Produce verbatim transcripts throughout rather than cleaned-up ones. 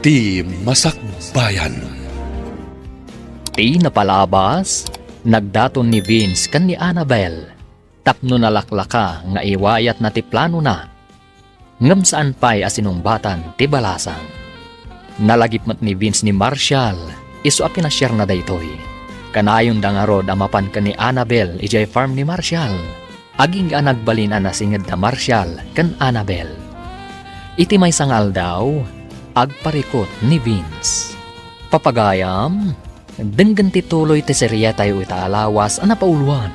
Ti Masakbayan. Ti napalabas, nagdaton ni Vince ken ni Annabel tapno nalaklaka nga iwayatna ti planona, ngem saan pay a sinungbatan ti balasang. Nalagip met ni Vince ni Marshall isu a pinasiarna daytoy. Kanayonda ngarud a mapan ken ni Annabel idiay farm ni Marshall. Agingga a nagbalin a nasinged da Marshall ken Annabel. Iti maysa nga aldaw, agparikut ni Vince. Papagayam, denggen ti tuloy ti serietayo ita a lawas a napauloan,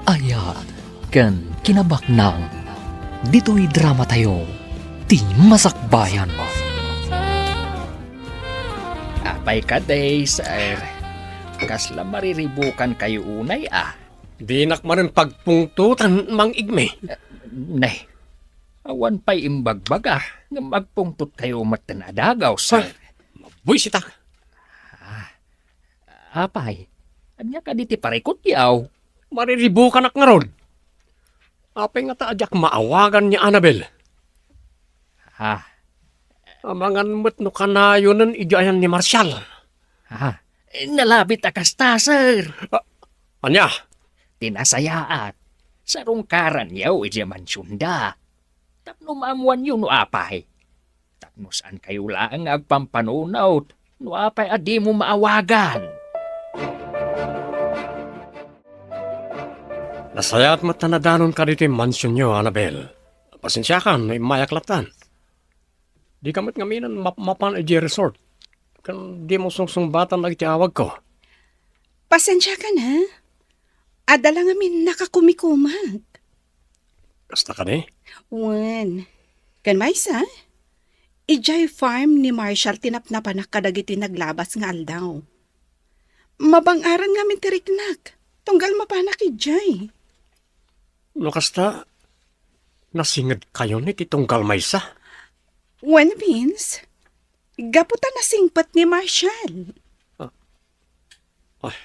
Ayat ken Kinabaknang. Ditoy dramatayo, Ti Masakbayan. Apay kadi, sir? Kasla mariribukankayo unay, a? Dinak manen pagpungtotan, Mang Igme. Eh, ne, awan pay imbagbaga nga agpungtotkayo metten a dagaw, sir. Ah, mabuisitak. Ah, apay, ania kadi ti parikutyo? Mariribukanak ngarud. Apay ngata a diak maawagan ni Annabel? Ah. Amangan met no kanayonen idiay ayan ni Marshall. Ah, nalabit a kasta, sir. Ah, ania? Ti nasayaat, sarungkaranyo idiay mansionda. Tapno maammoanyo no apay. Tapno saankayo laeng nga agpampanunot no apay a dimo maawagan. Nasayaat met a nadanonka ditoy mansionyo, Annabel. Pasensiakan no immayak lattan. Dika met ngaminen mapmapan idiay resort ken dimo sungsungbatan dagiti awagko. Pasensiakan, ha? Adda la ngamin nakakumikumag. Kasta kadi? Wen. Ken maysa, idiay farm ni Marshall ti napnapanak kadagiti naglabas nga aldaw. Mabang-aran ngamin ti riknak, tunggal mapanak idiay. No kasta, nasingedkayon iti tunggal maysa? Wen, Vince, gapu ta nasingpet ni Marshall. Ah. Ay.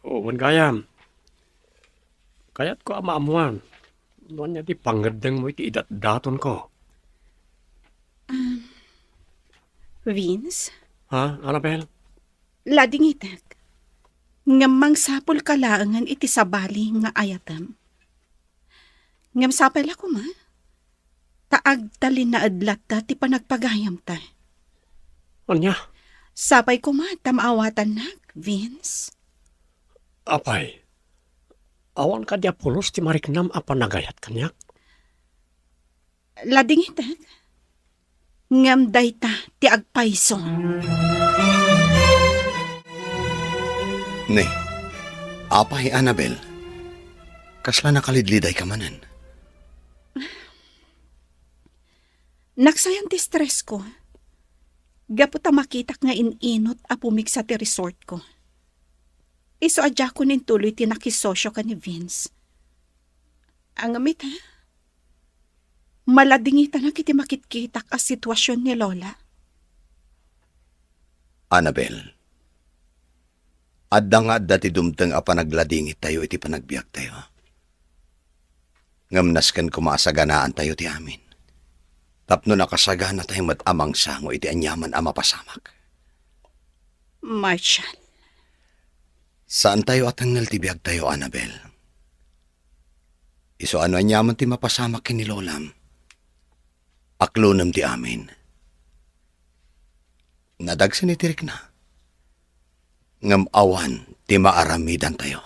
O, wen gayam. Kayatko a maammoan no ania ti pangngeddengmo iti idatdatonko. Um, Vince? Ha, Annabel? Ladingitek. Ngem mangsapulka laengen iti sabali nga ayatem. Ngem sapay la koma, ta agtalinaed latta ti panagpagayamta. Ania? Sapay koma ta maawatannak, Vince. Apay, awan kadi a pulos ti mariknam a panagayat kaniak? Ladingitek. Ngem dayta ti agpayso. Ne, apay, Annabel, kasla nakalidlidayka manen? Naksayan ti stressko. Gapu ta makitak nga in-inut a pumigsa ti resortko. Isu a diakon intuloy ti nakisosio ken ni Vince. Ngem ita, maladingitanak iti makitkitak a situasion ni Lola. Annabel, adda nga adda ti dumteng a panagladingittayo iti panagbiagtayo. Ngem nasken koma a saganaantayo ti amin, tapno nakasaganatayo met a mangsango iti aniaman a mapasamak. Marshall. Saantayo a tengngel ti biagtayo, Annabel. Isu a no aniaman ti mapasamak ken ni Lolam, aklonem ti amin. Nadagsen iti rikna, ngem awan ti maaramidantayo.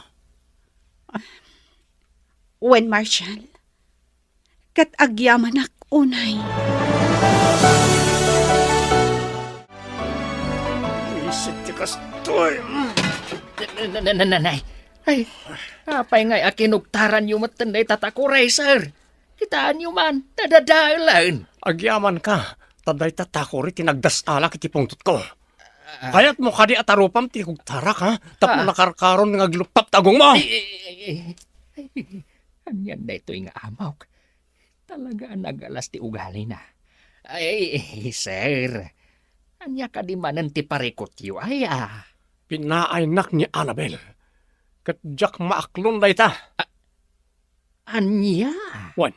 Wen, Marshall, ket agyamanak unay. Wisit ti kastoy. Na-, na-, na-, na-, nanay. Ay, apay ngay a kinugtaranyo metten dayta takuri, sir? Kitaenyo man, nadadaelen. Agyamanka, ta dayta takuri ti nagdas-alak iti pungtotko. Ah. Kayatmo kadi a tarupam ti kugtarak, ha? Tapno Ah. nakarkaron nga agluppap ti agongmo. Ay, ay, ay, ay. Anian daytoy nga amok? Talaga a nagalas ti ugalina. Ay, sir, ania kadi manen ti parikutyo, aya? Pinaaynak ni Annabel, ket diak maaklon dayta. A-, ania? Wen,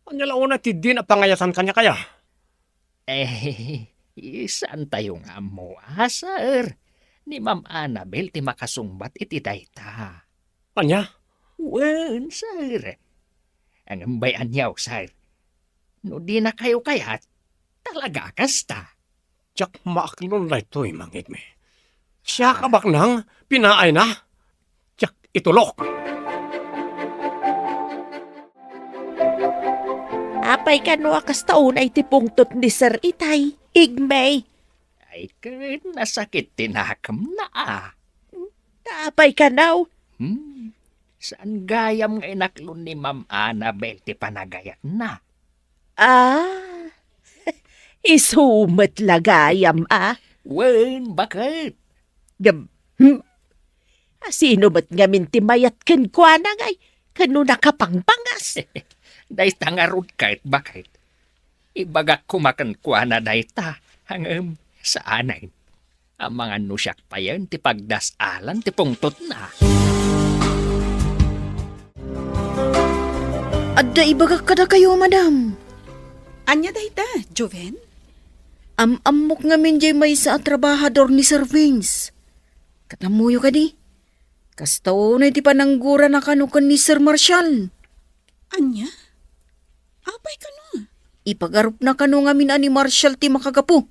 ania la unay ti dina pangayatan kaniak, aya? Eh, saantayo nga ammo, a, sir. Ni Ma'am Annabel ti makasungbat iti dayta. Ania? Wen, sir. Ngem bay-anyo, sir. No dinakayo kayat, talaga a kasta. Diak maaklon daytoy, mangngegmi. Siak a baknang pinaayna. Diak itulok. Apay kano a kasta unay ti pungtot ni Sir Itay, Igmay? Ay, ket nasakit ti nakemna, a. Ta apay kano? Hmm. Saan gayam nga inaklon ni Ma'am Annabel ti panagayatna? Ah, isu met la gayam, a. Wen, baket. Gam-, hmm? A, sino met ngamin ti mayat kenkuana ngay, ken no nakapangpangas? Dayta ngarud ket, baket. Ibagak koma kenkuana dayta, ngem saanen. Amangan no siak payen ti pagdas-alan ti pungtotna. Adda ibagak kadakayo, madam. Ania dayta, Joven? Am-ammok ngamin jay maysa a trabahador ni Sir Vince. Ket ammoyo kadi? Kasta unay ti pananggurana kano ken ni Sir Marshall. Ania? Apay kano? Ipagarupna kano ngamin a ni Marshall ti makagapu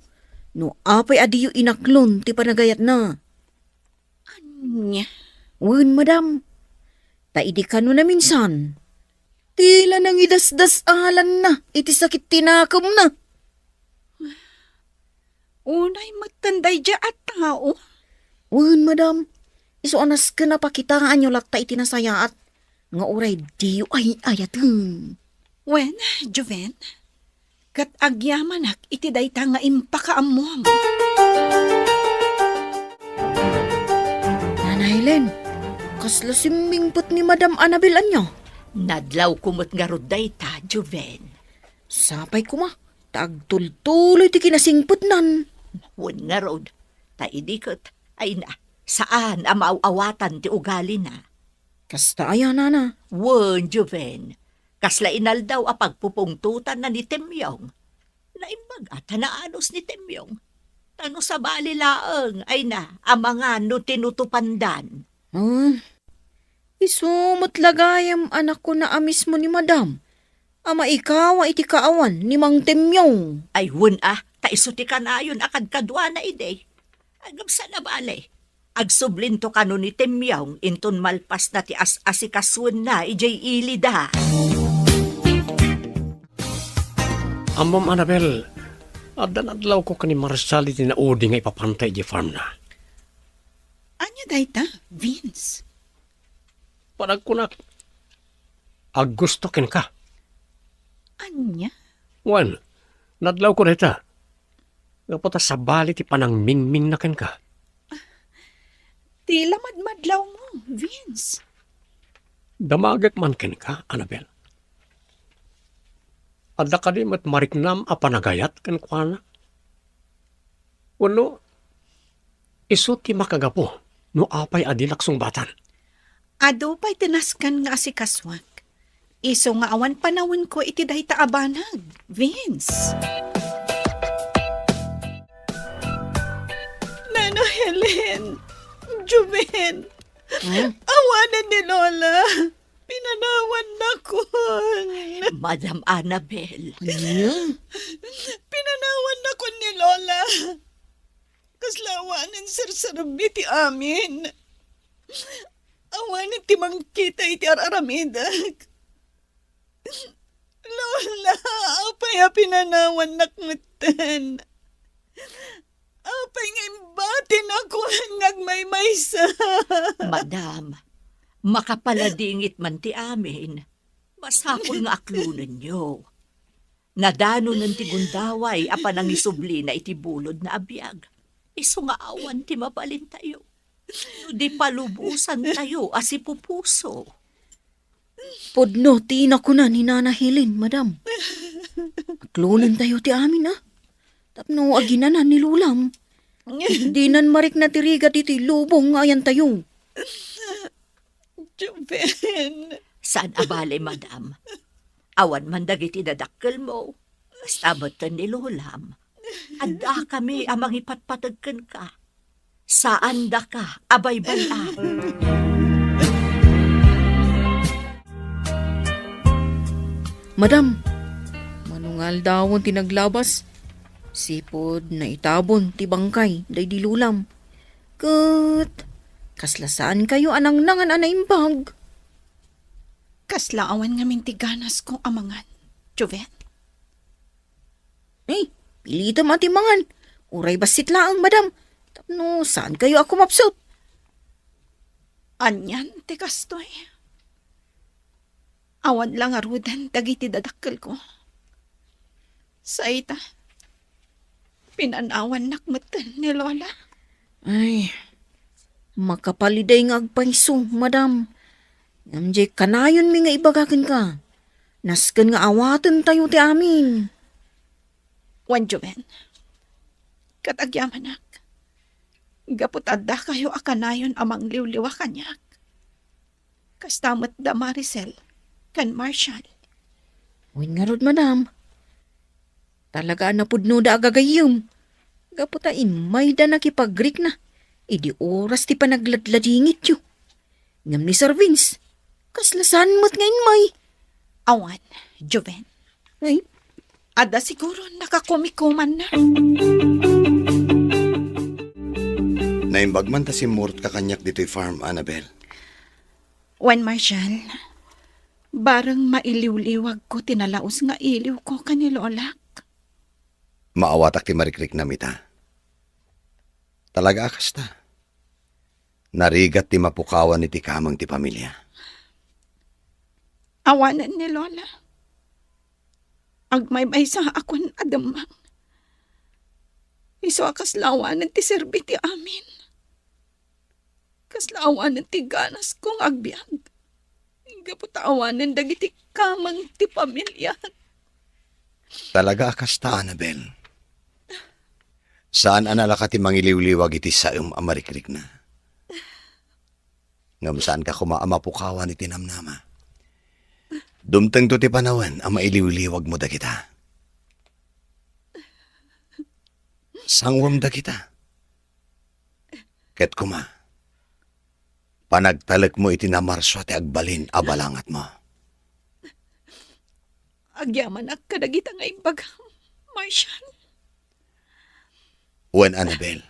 no apay a diyo inaklon ti panagayatna. Ania? Wen, madam. Ta idi kano naminsan, tila nangidasdas-alanna iti sakit ti nakemna. Unay metten daydiay a tao? Wen, madam. Isu a nasken a pakitaanyo latta iti nasayaat nga uray diyo ay-ayaten. Wen, Joven, ket agyamanak iti dayta nga impakaammuam. Nana Helen, kasla simmingpet ni Madam Annabel ania? Nadlawko met ngarud dayta, Joven. Sapay koma, ta agtultuloy ti kinasingpetnan. Wen ngarud, ta idi ket, ay na, saan a maaw-awatan ti ugalina. Kasta aya, nana? Wen, Joven. Kasla inaldaw a pagpupungtotanna ni Temyong. Naimbag a ta naanus ni Temyong. Ta no sabali laeng, ay na, amangan no tinutupandan. Hmm. Isu met la gayam a nakuna a mismo ni Madam a maikawa iti kaawan ni Mang Temyong. Ay, wen a, ta isu ti kanayon a kadkaduana idi. Agabsan a bale, agsublinto kano ni Temyong inton malpasna ti as-asikasuenna idiay ilida. Ammom, Annabel, adda nadlawko ken ni Marshall iti naudi nga ipapanta idiay farmna. Ania dayta, Vince? Panagkunak, aggusto kenka. Ania? Wen, nadlawko dayta. Gapu ta sabali ti panangmingmingna kenka. Ti la madmadlawmo, Vince. Damagek man kenka, Annabel. Adda kadi met mariknam a panagayat kenkuana? Wenno, isu ti makagapu no apay a dinak sungbatan? Adu pay ti nasken nga asikasuak. Isu nga awan panawenko iti dayta a banag, Vince. Nana Helen, Joven, hmm? Awanen ni Lola. Pinanawannakon. Madam Annabel. Ania? Pinanawannakon ni Lola. Kasla awanen serserbi ti amin. Awanen ti mangkita iti ar-aramidek. Lola, apay a pinanawannak metten? Apay nga imbatinakon nga agmaymaysa? Madam, makapaladingit man ti amin. Masapul nga aklonenyo. Nadanonen ti gundaway a panangisublina iti bulodna a biag. Isu nga awan ti mabalintayo. No di palubosantayo a sipupuso. Pudno ti nakuna ni Nana Helen, madam. Aklonentayo ti amin, a. Tapno aginanan ni Lolam. Dinan marikna ti rigat iti lubong nga ayantayo. Joven. Saan a bale, madam. Awan man dagiti dadakkelmo. Kasta metten ni Lolam. Addakami a mangipatpateg kenka. Saandaka a baybay-an. Madam, mano nga aldawen ti naglabas? Sipud naitabon ti bangkay daydi lulam. Ket kasla saankayo a nangnangan a naimbag? Kasla awan ngamin ti ganasko a mangan, Joven. Eh, pilitem a ti mangan. Uray bassit laeng, madam. Tapno saankayo a kumapsut. Anian ti kastoy? Awan la ngaruden dagiti dadakkelko. Sa ita, pinanawannak metten ni Lola. Ay, makapaliday nga agpayso, madam. Ngem diay kanayonmi nga ibaga kenka. Nasken nga awatentayo ti amin. Wen, Joven, ket agyamanak, gapu ta addakayo a kanayon a mangliwliwa kaniak. Kasta met da Maricel ken Marshall. Wen ngarud, madam. Talaga a napudnoda a gagayyem. Gapu ta immayda nakipagrikna idi oras ti panagladladingityo. Ngem ni Sir Vince, kasla saan met nga immay. Awan, Joven. Ay? Adda siguro nakakumikumanna. Naimbag man ta simmurot ka kaniak ditoy farm, Annabel. Wen, Marshall, bareng mailiwliwagko ti nalaus nga iliwko ken ni Lolak. Maawatak ti marikriknam ita. Talaga a kasta. Narigat ti mapukawan iti kameng ti pamilia. Awanen ni Lola. Agmaymaysa a kuan a demmang. Isu a kasla awanen ti serbi ti amin. Kasla awanen ti ganasko nga agbiag. Gapu ta awanen dagiti kameng ti pamiliak. Talaga a kasta, Annabel. Saan a nalaka ti mangiliwliwag iti saem a marikrikna. Ngem saanka koma a mapukawan iti namnama. Dumtengto ti panawen a mailiwliwagmo dagita. Sangwem dagita. Ket koma, panagtalekmo iti namarsua ti agbalin a balangatmo. Agyamanak kadagita nga imbagam, Marshall. Wen, Annabel,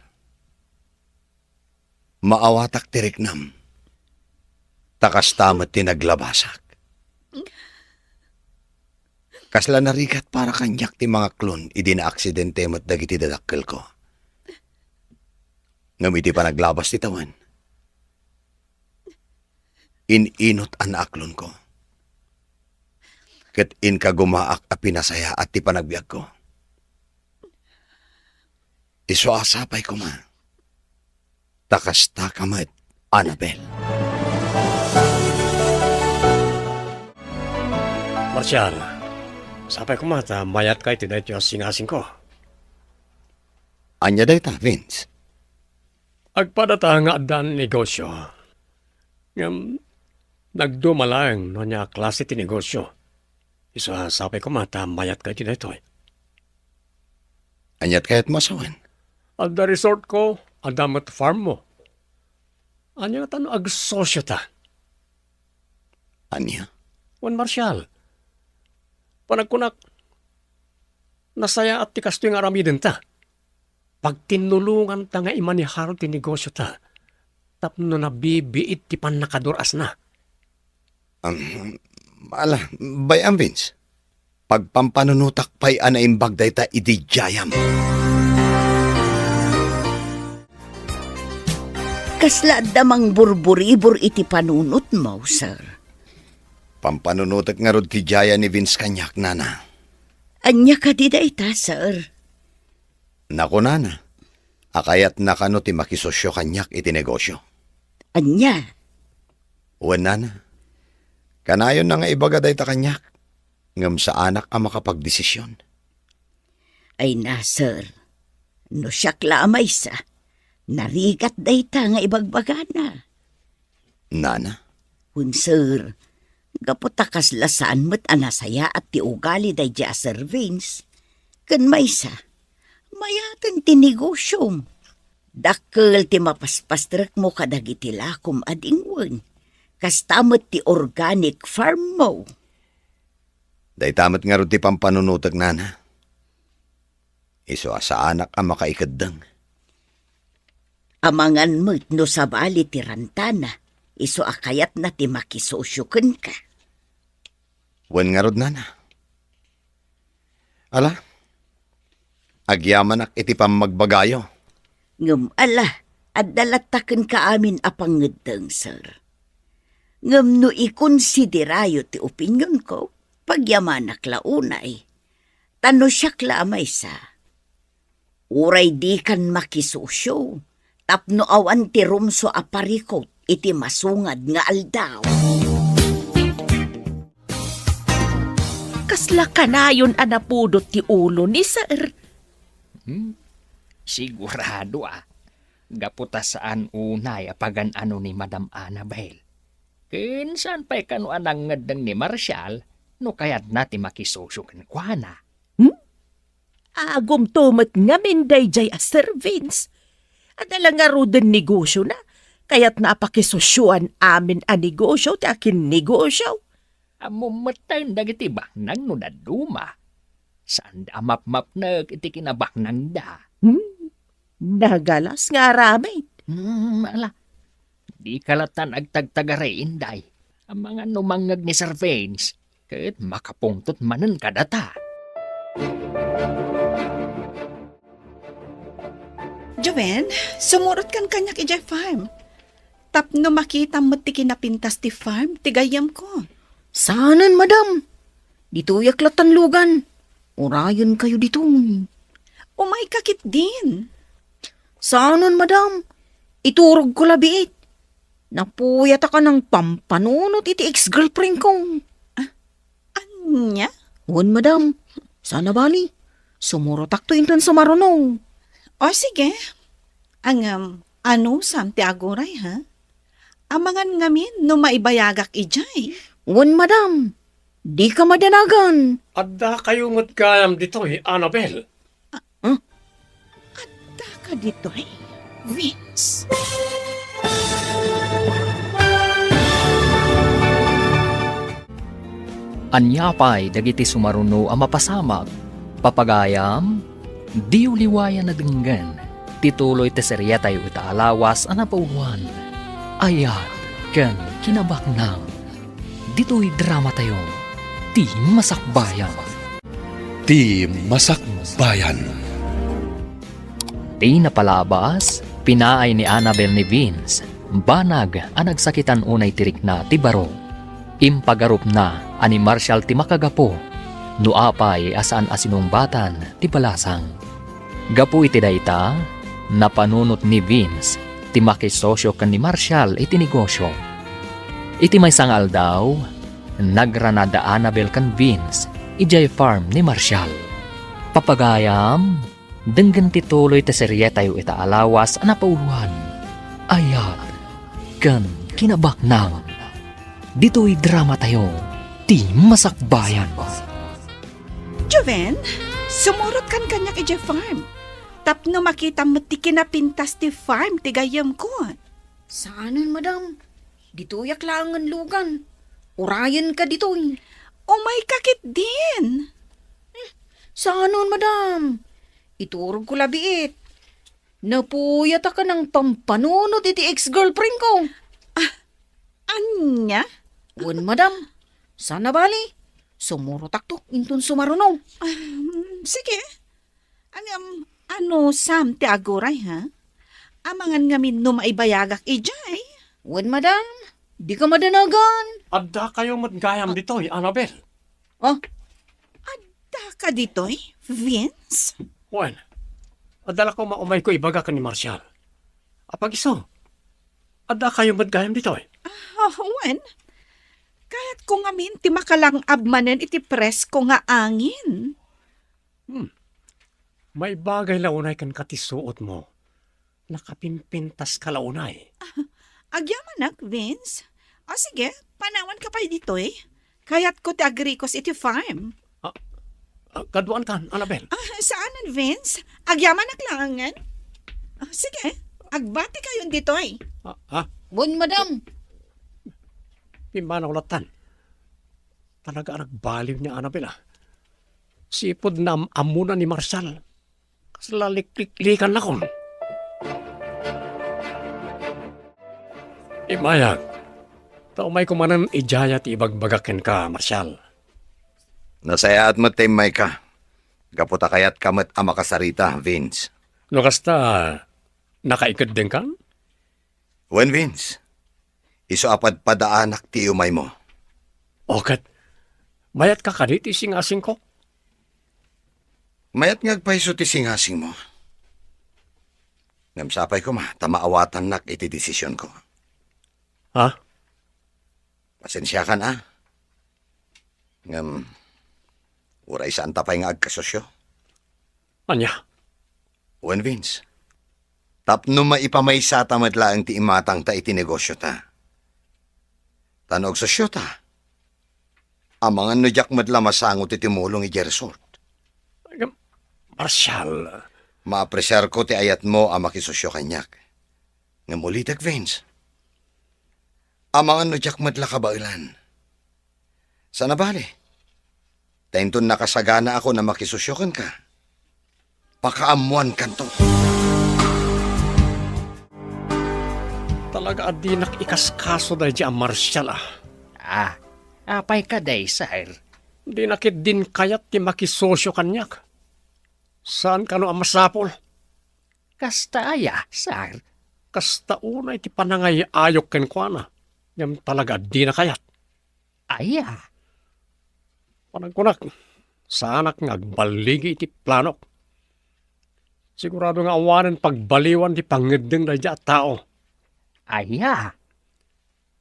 maawatak ti riknam, ta kasta met ti naglabasak. Kasla narigat para kaniak ti mangaklon idi naaksidente met dagiti dadakkelko. Ngem iti panaglabas ti tawen, in-inot a naaklonko. Ket inkagumaak a pinasayaat ti panagbiagko. Isu a sapay koma, ta kasta ka met, Annabel. Marshall, sapay koma ta mayatka iti daytoy a singasingko. Ania dayta, Vince? Agpadata nga addan negosio. Ngem, nagduma laeng no ania a klase ti negosio. Isu a sapay koma ta mayatka iti daytoy. Aniat kayatmo a sawen? Adda resortko, adda met farmmo. Ania ngata no agsosiota? Ania? Wen, Marshall, panagkunak, nasayaat ti kastoy nga aramidenta. Pagtinnulonganta nga imanehar ti negosiota tapno nabibiit ti pannakadur-asna. Um, ala, bay-am, Vince. Pagpampanunotak pay a naimbag dayta idi dayam. Kasla adda mangburburibor iti panunotmo, sir? Pampanunotek ngarud ti dayta ni Vince kaniak, nana. Ania kadi dayta, sir? Nakunana a kayatna kano ti makisosio kaniak iti negosio. Ania? Wen, nana, kanayonna nga ibaga dayta kaniak, ngem saanak a makapagdesision. Ay na, sir, no siak la a maysa, narigat dayta nga ibagbagana. Nana? Wen, sir, gapu ta kasla saan met a nasayaat ti ugali daydi a Sir Vince. Ken maysa, Mayaten ti negosiom. Dakkel ti mapaspastrekmo kadagiti lakom a dingwen. Kasta met ti organic farm mo. Dayta met ngarud ti pampanunotek, nana. Isu a saanak a makaikeddeng. Amangan met no sabali ti rantana, isu a kayatna ti makisosio kenka. Wen ngarud, nana. Ala, agyamanak iti pammagbagayo. Ngem ala, adda latta kenka amin a pangngeddeng, sir. Ngem no ikonsiderayo ti opinionko, pagyamanak la unay. Ta no siak la a maysa, uray dikan makisosio, tapno awan ti rumsua a parikut iti masungad nga aldaw. Kasla kanayon a napudot ti ulo ni Sir. Hmm? Sigurado a. Gapu ta saan unay a pagan-ano ni Madam Annabel. Ken saan pay kano a nangngeddeng ni Marshall no kayatna ti makisosio kenkuana. Hmm? Agumto met ngamin daydiay a Sir Vince. Adda la ngaruden negosiona. Kayatna a pakisosioan amin a negosio ti akinnegosio. Ammom metten dagiti baknang no dadduma. Saanda a mapmapnek iti kinabaknangda. Hmm? Nagalas nga aramid. Hmm, ala. Dika latta agtagtagari, inday. Amangan no mangngeg ni Sir Vince, ket makapungtot manen kadata. Joven, sumurotkan kaniak idiay farm. Tapno makitam met ti kinapintas ti farm ti gayyemko. Saanen, madam. Ditoyak lattan lugan. Urayenkayo ditoy. Umayka ketdin. Saanen, madam. Iturogko la biit. Napuyataka nang pampanunot iti ex-girlfriendko. Ah, ania? Wen, madam. Saan a bali. Sumurotakto inton sumaruno. O, sige. Ngem, anusam ti aguray, ha? Amangan ngamin no maibayagak idiay. Wen, madam. Dika madanagan. Addakayo met gayam ditoy, Annabel. Huh? Addaka ditoy, Vince? Ania pay dagiti sumaruno a mapasamak? Papagayam, diyo liwayan a denggen ti tuloy ti serietayo ita a lawas a napauloan, Ayat ken Kinabaknang. Ditoy dramatayo, Ti Masakbayan. Ti Masakbayan. Ti napalabas, pinaay ni Annabel ni Vince, banag a nagsakitan unay ti rikna ti baro. Impagarupna a ni Marshall ti makagapu, no apay a saan a sinungbatan ti balasang. Gapu iti dayta, napanunot ni Vince ti makisosio ken ni Marshall iti negosio. Iti maysa nga aldaw, nagrana da Annabel ken Vince idiay farm ni Marshall. Papagayam, denggen ti tuloy ti serietayo ita a lawas a napauloan, Ayat ken Kinabaknang. Ditoy dramatayo, Ti Masakbayan. Joven, sumurotkan kaniak idiay farm. Tapno makitam met ti kinapintas ti farm ti gayyemko. Saanen, madam. Ditoyak laengen lugan. Urayenka ditoy. Umayka ketdin. Hmm, saanen, madam. Iturogko la biit. Napuyataka nang pampanunot iti ex-girlfriendko. Ah, ania? Wen, madam. Saan a bali. Sumurotakto inton sumaruno. Ah, sige. Ngem, anusam ti aguray, ha? Amangan ngamin no maibayagak idiay. Wen, madam. Dika madanagan. Addakayo met gayam ditoy, Annabel. Oh. Addaka ditoy, Vince? Wen, adda la koma umayko ibaga ken ni Marshall. Apag-isu, addakayo met gayam ditoy? Ah, wen. Kayatko ngamin ti makalang-ab manen iti presko nga angin. Hmm. Maibagay la unay kenka ti suotmo. Nakapimpintaska la unay. Agyamanak, Vince. O sige, panawanka pay ditoy. Kayatko ti agrikos iti farm. Ah, Ah, kaduaankan, Annabel. Ah, saanen, Vince? Agyamanak laengen? Ah, sige, agbati kayon ditoy. Ah, ah, Wen, madam. Pimmanaw lattan. Talaga a nagbaliw ni Annabel, ah. Sipud naam-ammona ni Marshall. Kasla likliklikanak. Immayak, ta umayko manen idiay ti ibagbagak kenka, Marshall. Nasayaat met ta immayka. Gapu ta kayatka met a makasarita, Vince. No kasta, nakaikeddengkan? Wen, Vince. Isu a padpadaanak ti iumaymo. O ket, mayatka kadi ti singasingko? Mayat nga agpayso ti singasingmo. Ngem sapay koma ta maawatannak iti desisionko. Ha? Pasensiakan, a. Ngem, uray saanta pay nga agkasosio. Ania? Wen, Vince, tapno maipamaysata met laeng ti imatangta iti negosiota. Ta no agsosiota, amangan no diak met la masango ti tumulong idiay resort. Ngem, Marshall. Maapresiarko ti ayatmo a makisosio kaniak. Ngem ulitek, Vince, amangan no diak met la kabaelan. Saan a bale, ta inton nakasaganaakon a makisosio kenka, pakaammoankanto. Talaga a dinak ikaskaso daydi a Marshall, a. Ah, apay kadi, sir? Dina ketdin kayat ti makisosio kaniak. Saan kano a masapul? Kasta aya, sir? Kasta unay ti panangay-ayok kenkuana, ngem talaga a dina kayat. Aya? Panagkunak, saanak nga agballigi iti planok. Sigurado nga awanen pagbaliwan ti pangngeddeng daydi a tao. Aya?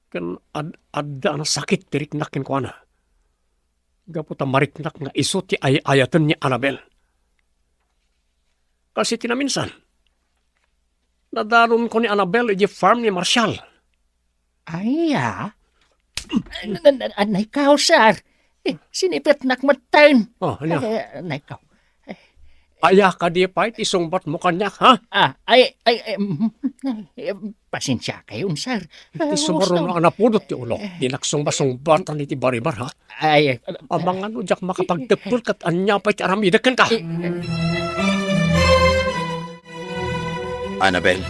Ken ad-, adda a nasakit ti riknak kenkuana. Gapu ta mariknak nga isu ti ay-ayaten ni Annabel. Kas iti naminsan, nadalonko ni Annabel idiay farm ni Marshall. Aya? An-, an-, an-, anay kaw, sir? Eh, sinipetnak metten. Oh, ania? Eh, anay kaw. Aya kadi pay ti sungbatmo kaniak, ha? Ah, ay, ay, ay, mm, eh, pasensia kayon, sir. Iti sumaruno a napudot ti ulo, dinak sungbat-sungbatan iti baribar, ha? Ay, eh, Amangan no diak makapagteppel ket ania pay ti aramidek kenka. Eh, Annabel,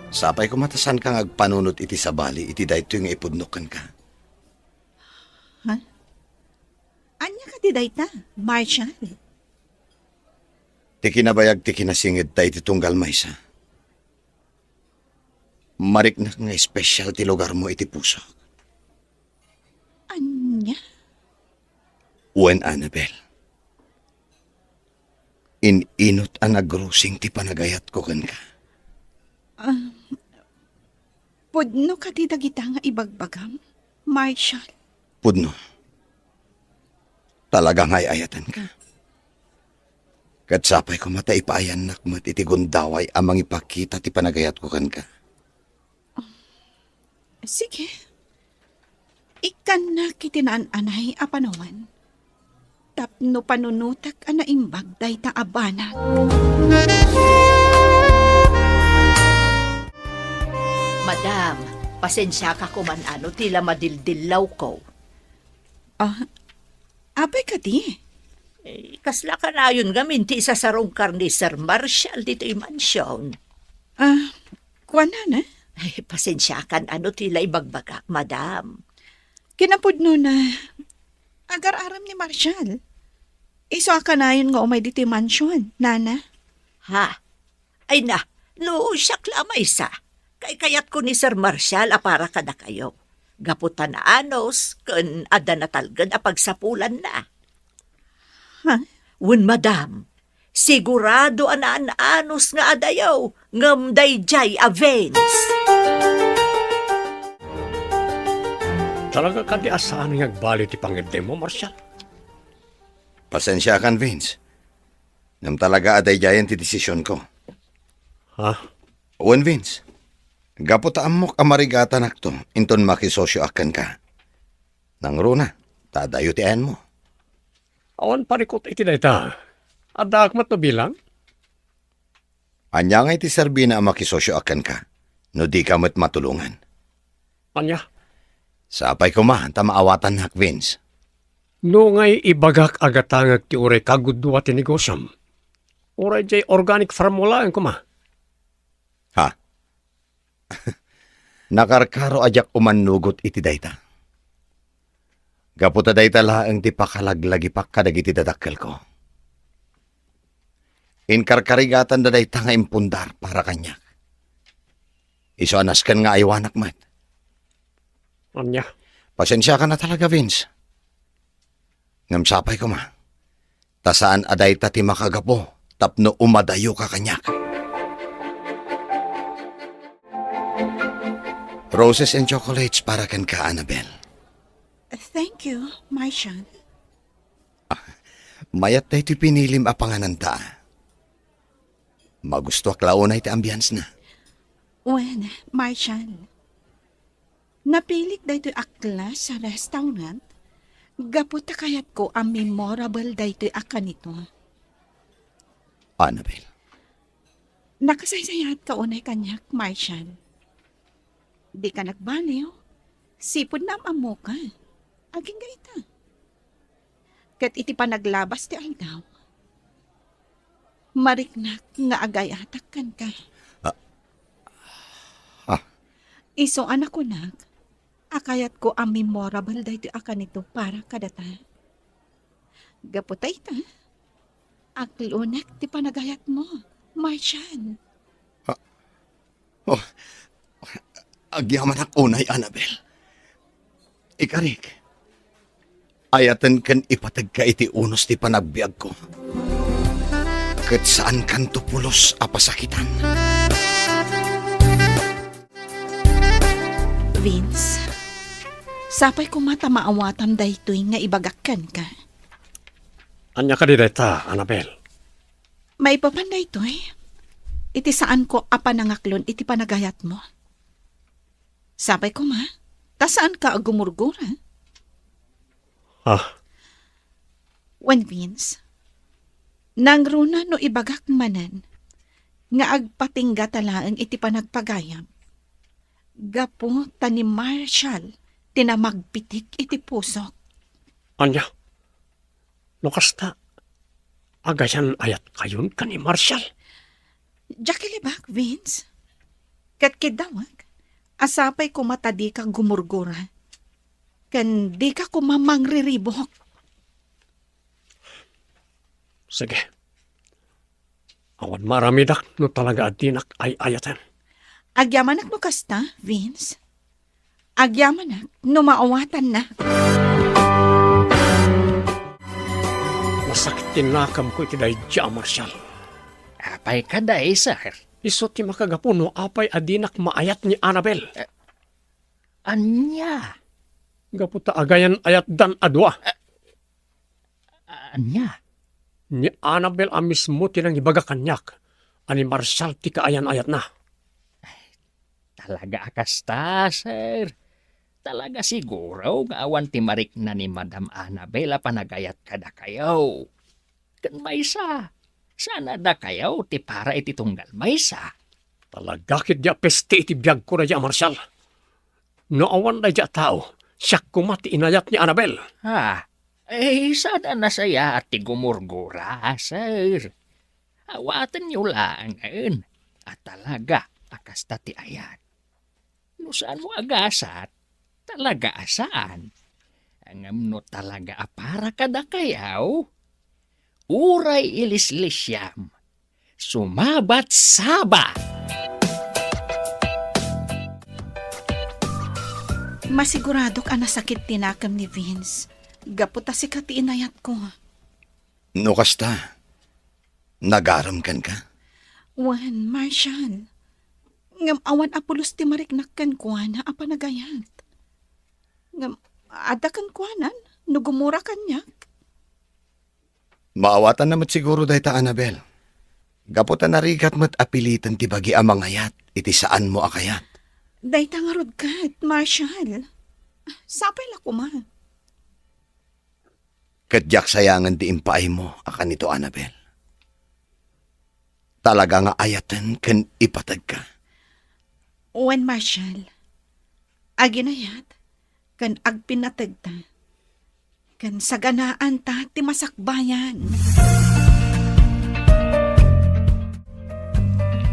sapay koma ta saanka nga agpanunot iti sabali iti daytoy nga ipudnok kenka. Ha? Ania kadi dayta, Marshall? Ti kinabayag ti kinasingedta iti tunggal maysa. Mariknak nga espesyal ti lugarmo iti pusok. Ania? Wen, Annabel. In-inut a nagrusing ti panagayatko kenka. Ah, pudno kadi dagita nga ibagbagam, Marshall? Pudno. Talaga nga ay-ayatenka. Ket sapay koma ta ipaayannak met iti gundaway a mangipakita ti panagayatko kenka. Sige. Ikkannak iti naan-anay a panawen tapno panunotek a naimbag dayta a banag. Madam, pasensiaka koman a no ti la madildillawko. Ah, apay kadi? Eh, kasla kanayon ngamin ti isasarungkar ni Sir Marshall ditoy mansion. Ah, kuan, nana? Ay, pasensiakan a no ti la ibagbagak, madam. Kinapudnona, agar-arem ni Marshall. Isu a kanayon nga umay ditoy mansion, nana? Ha? Ay na, no siak la a maysa, kaykayatko ni Sir Marshall a para kadakayo. Gapu ta naanus ken adda natalged a pagsapulanna. Ha? Wen, madam, sigurado a naan-anus nga adayo ngem daydiay a Vince. Talaga kadi a saan nga agbaliw ti pangngeddengmo, Marshall? Pasensiakan, Vince. Ngem talaga a daydiayen ti desisionko. Ha? Wen, Vince. Gapu ta ammok a marigatanakto inton makisosioak kenka. Nangruna, ta adayo ti ayanmo. Awan parikut iti dayta. Addaak met no bilang? Ania ngay ti serbina a makisosioak kenka, no dika met matulongan? Ania? Sapay koma ta maawatannak, Vince. No ngay ibagak a gatangek ti uray kagudua ti negosiom, uray diay organic farm mo laeng koma. Ha? Nakarkaro a diak umannugot iti dayta. Gapu ta dayta laeng ti pakalaglagipak kadagiti dadakkelko. Inkarkarigatanda dayta nga impundar para kaniak. Isu a nasken nga aywanak met. Ania? Pasensiakan a talaga, Vince. Ngem sapay koma, ta saan a dayta ti makagapu tapno umadayoka kaniak. Roses and chocolates para kenka, Annabel. Thank you, Marshall. Mayat daytoy pinilim a pangananta. Magustuak la unay ti ambience na. Wen, Marshall, napilik daytoy a class a restaurant gapu ta kayatko a memorable daytoy a kanito. Annabel. Nakasaysayaatka unay kaniak, Marshall. Dika nagbaliw. Sipud naam-ammoka. Agingga ita. Ket iti panaglabas ti aldaw, mariknak nga agayatak kenka. Ah. Ah. Isu a nakunak a kayatko a memorable daytoy a kanito para kadata. Gapu ta ita, aklonek ti panagayatmo, Marshall. Ah. Oh, agyamanak unay, Annabel. Ikarik, ayaten ken ipategka iti unos ti panagbiagko. Ket saankanto pulos a pasakitan. Vince, sapay koma ta maawatam daytoy nga ibagak kenka. Ania kadi dayta, Annabel? Maipapan daytoy iti saanko a panangaklon iti panagayatmo. Sapay koma, ta saanka a gumurgura. Ah. Wen, Vince, nangruna no ibagak manen nga agpatinggata laeng iti panagpagayam gapu ta ni Marshall ti namagpitik iti pusok. Ania? No kasta, agayan-ayatkayon ken ni Marshall? Diak ilibak, Vince. Ket kiddawek a sapay koma ta dika gumurgura, ken dika koma mangriribuk. Sige. Awan maaramidak no talaga a dinak ay-ayaten. Agyamanak no kasta, Vince. Agyamanak no maawatannak. Nasakit ti nakamko iti daydiay a Marshall. Apay kadi, sir? Isu ti makagapu no apay a dinak maayat ni Annabel. Eh, ania? Gapu ta agayan-ayatdan a dua. Eh, Ania? Ni Annabel a mismo ti nangibaga kaniak a ni Marshall ti kaayan-ayatna. Talaga a kasta, sir. Talaga siguro nga awan ti marikna ni Madam Annabel a panagayat kadakayo. Ken maysa, saan a dakayo ti para iti tunggal maysa. Talaga ketdi a peste iti biagko daydiay a Marshall. No awan daydiay a tao, siak koma ti inayat ni Annabel. Ha? Eh, saan a nasayaat ti gumurgura, sir? Awatenyo laengen a talaga a kasta ti ayat. No saanmo a gasat, talaga a saan. Ngem no talaga a para kadakayo, uray ilislisiam, sumabat-saba. Masiguradok a nasakit ti nakem ni Vince gapu ta sika ti inayatko. No kasta, nagarem kenka? Wen, Marshall. Ngem awan a pulos ti mariknak kenkuana a panagayat. Ngem adda kenkuanan no gumura kaniak. Maawatanna met siguro dayta, Annabel. Gapu ta narigat met a piliten ti bagi a mangayat iti saanmo a kayat. Dayta ngarud ket, Marshall. Sapay la koma. Ket diak sayangen ti impaaymo a kanito, Annabel. Talaga nga ayaten ken ipategka. Wen, Marshall. Aginayat ken agpinnategta. Ken saganaanta ti masakbayan.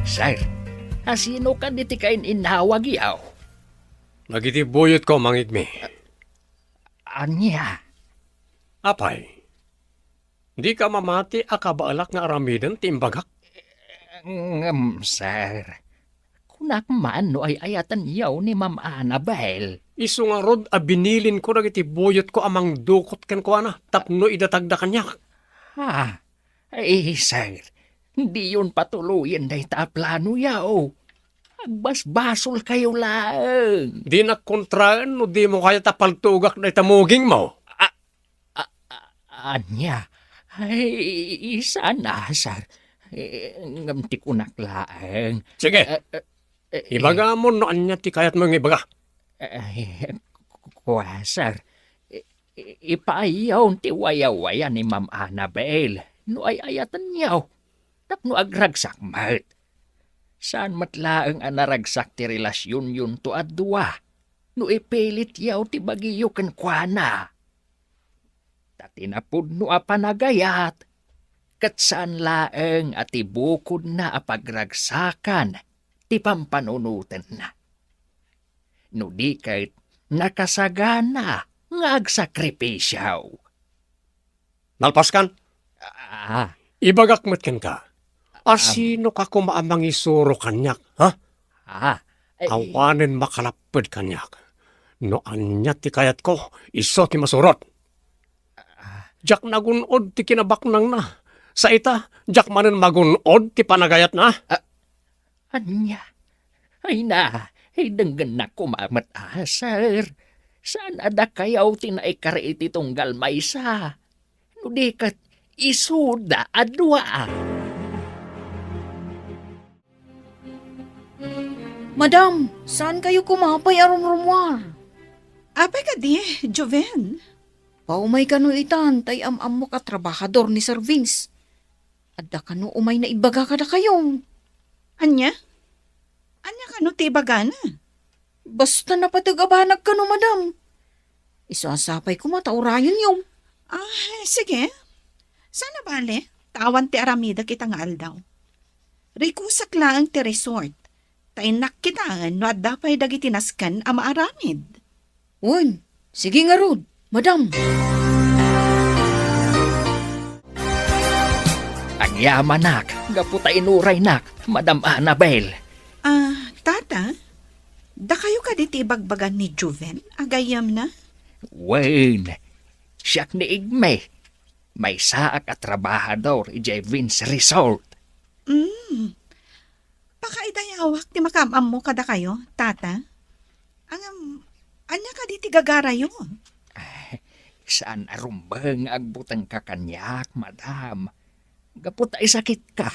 Sir, asino kadi ti kain-innawag yaw? Dagiti buyotko, Mang Igmi. Ania? Apay, dika mamati a kabaelak nga aramiden ti imbagak? Ngem, sir, kunak man no ay-ayaten yaw ni Ma'am Annabel. Isu ngarud a binilinko dagiti buyotko a mangdukot kenkuana tapno idatagda kaniak. Ah, ay, sir, diyon patuloyen dayta a plano yaw. Agbasbasolkayo laeng. Dinak kontraen no dimo kayat a paltugak dayta mugingmo. A, a, a, ania? Ay, saan a, sir. Eh, ngem ti kunak laeng. Sige. Eh, eh, eh, Ibagamon no ania ti kayatmo nga ibaga. Eh, ku-, kua, sir. I-, i-, ipaayaw ti wayawaya ni Ma'am Annabel. No ay-ayatenyo. Tapno agragsak met. Saan met laeng a naragsak ti relasionyon to a dua. No ipilit yaw ti bagiyo kenkuana. Ta ti napudno a panagayat, ket saan laeng a ti bukodna a pagragsakan ti pampanunotenna. No di ket, nakasagana nga agsakripisio. Nalpaskan? Ah. Ibagak met kenka, asino ka koma a mangisuro kaniak, ha? Ah. Eh, awanen makalapped kaniak. No ania ti kayatko, isu ti masurot. Ah. Diak nagun-od ti kinabaknangna. Sa ita, diak manen magun-od ti panagayatna. Ah. Ania? Ay na, ay denggennak koma met a, sir. Saan a dakayo ti naikari iti tunggal maysa? No di ket, isuda a dua. Madam, saan kayo koma pay a rumrumuar? Apay kadi, Joven? Paumay kano itan, tay am-ammok a trabahador ni Sir Vince. Adda kano umay naibaga kadakayo. Ania? Ania kano ti ibagana? Basta napateg a banag kano, madam. Isu a sapay koma ta urayonyo. Ah, sige. Saan a bale, ta awan ti aramidek ita nga aldaw. Rikusak laeng ti resort. Ta innak kitaen no adda pay dagiti nasken a maaramid. Wen, sige ngarud, madam. Agyamanak, gapu ta inuraynak, Madam Annabel. Ah, tata, dakayo kadi ti ibagbaga ni Joven a gayyemna? Wen, siak ni Igme. Maysaak a trabahador idiay Vince Resort. Mm. Pakaidayawak ti makaam-ammo kadakayo, tata. Ngem, ania kadi ti gagarayo? Ay, saan a rumbeng nga agbutengka kaniak, madam. Gapu ta isakitka.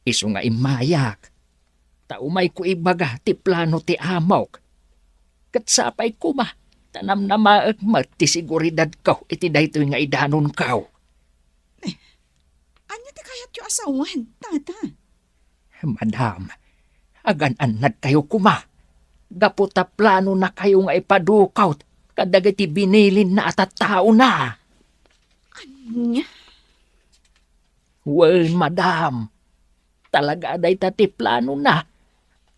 Isu nga immayak, ta umayko ibaga ti plano ti amok. Ket sapay koma, ta namnamaek met ti seguridadko iti daytoy nga idanonko. Eh, ania ti kayatyo a sawen, tata? Madam, agan-annadkayo koma, gapu ta planonakayo nga ipadukot kadagiti binilinna a tattaona. Ania? Wen, madam, talaga a dayta ti planona.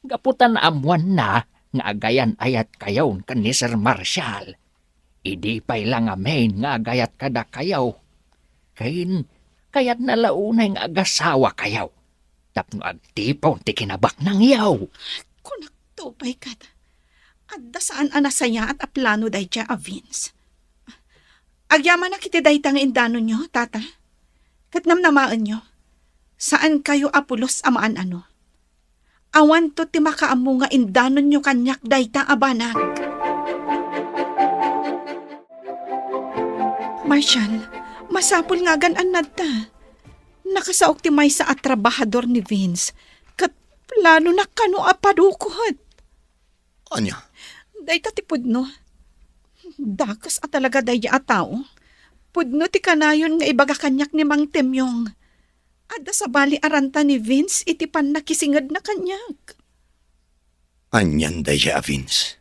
Gapu ta naammoanna nga agayan-ayatkayon ken ni Sir Marshall. Idi pay la ngamin nga agayat kadakayo, ken kayatna la unay nga agasawakayo tapno agtipon ti kinabaknangyo. Kunakto pay ket, adda saan a nasayaat a plano daydiay a Vince. Agyamanak iti dayta nga indanonyo, tata. Ket namnamaenyo, saankayo a pulos a maan-ano. Awanto ti makaammo nga indanonyo kaniak dayta a banag. Marshall, masapul nga agan-annadta. Nakasaok ti maysa a trabahador ni Vince, ket planona kano a padukot. Ania? Dayta ti pudno. Dakes a talaga daydiay a tao. Pudno ti kanayon nga ibaga kaniak ni Mang Temyong. Adda sabali a ranta ni Vince iti pannakisingedna kaniak. Anian daydiay a Vince?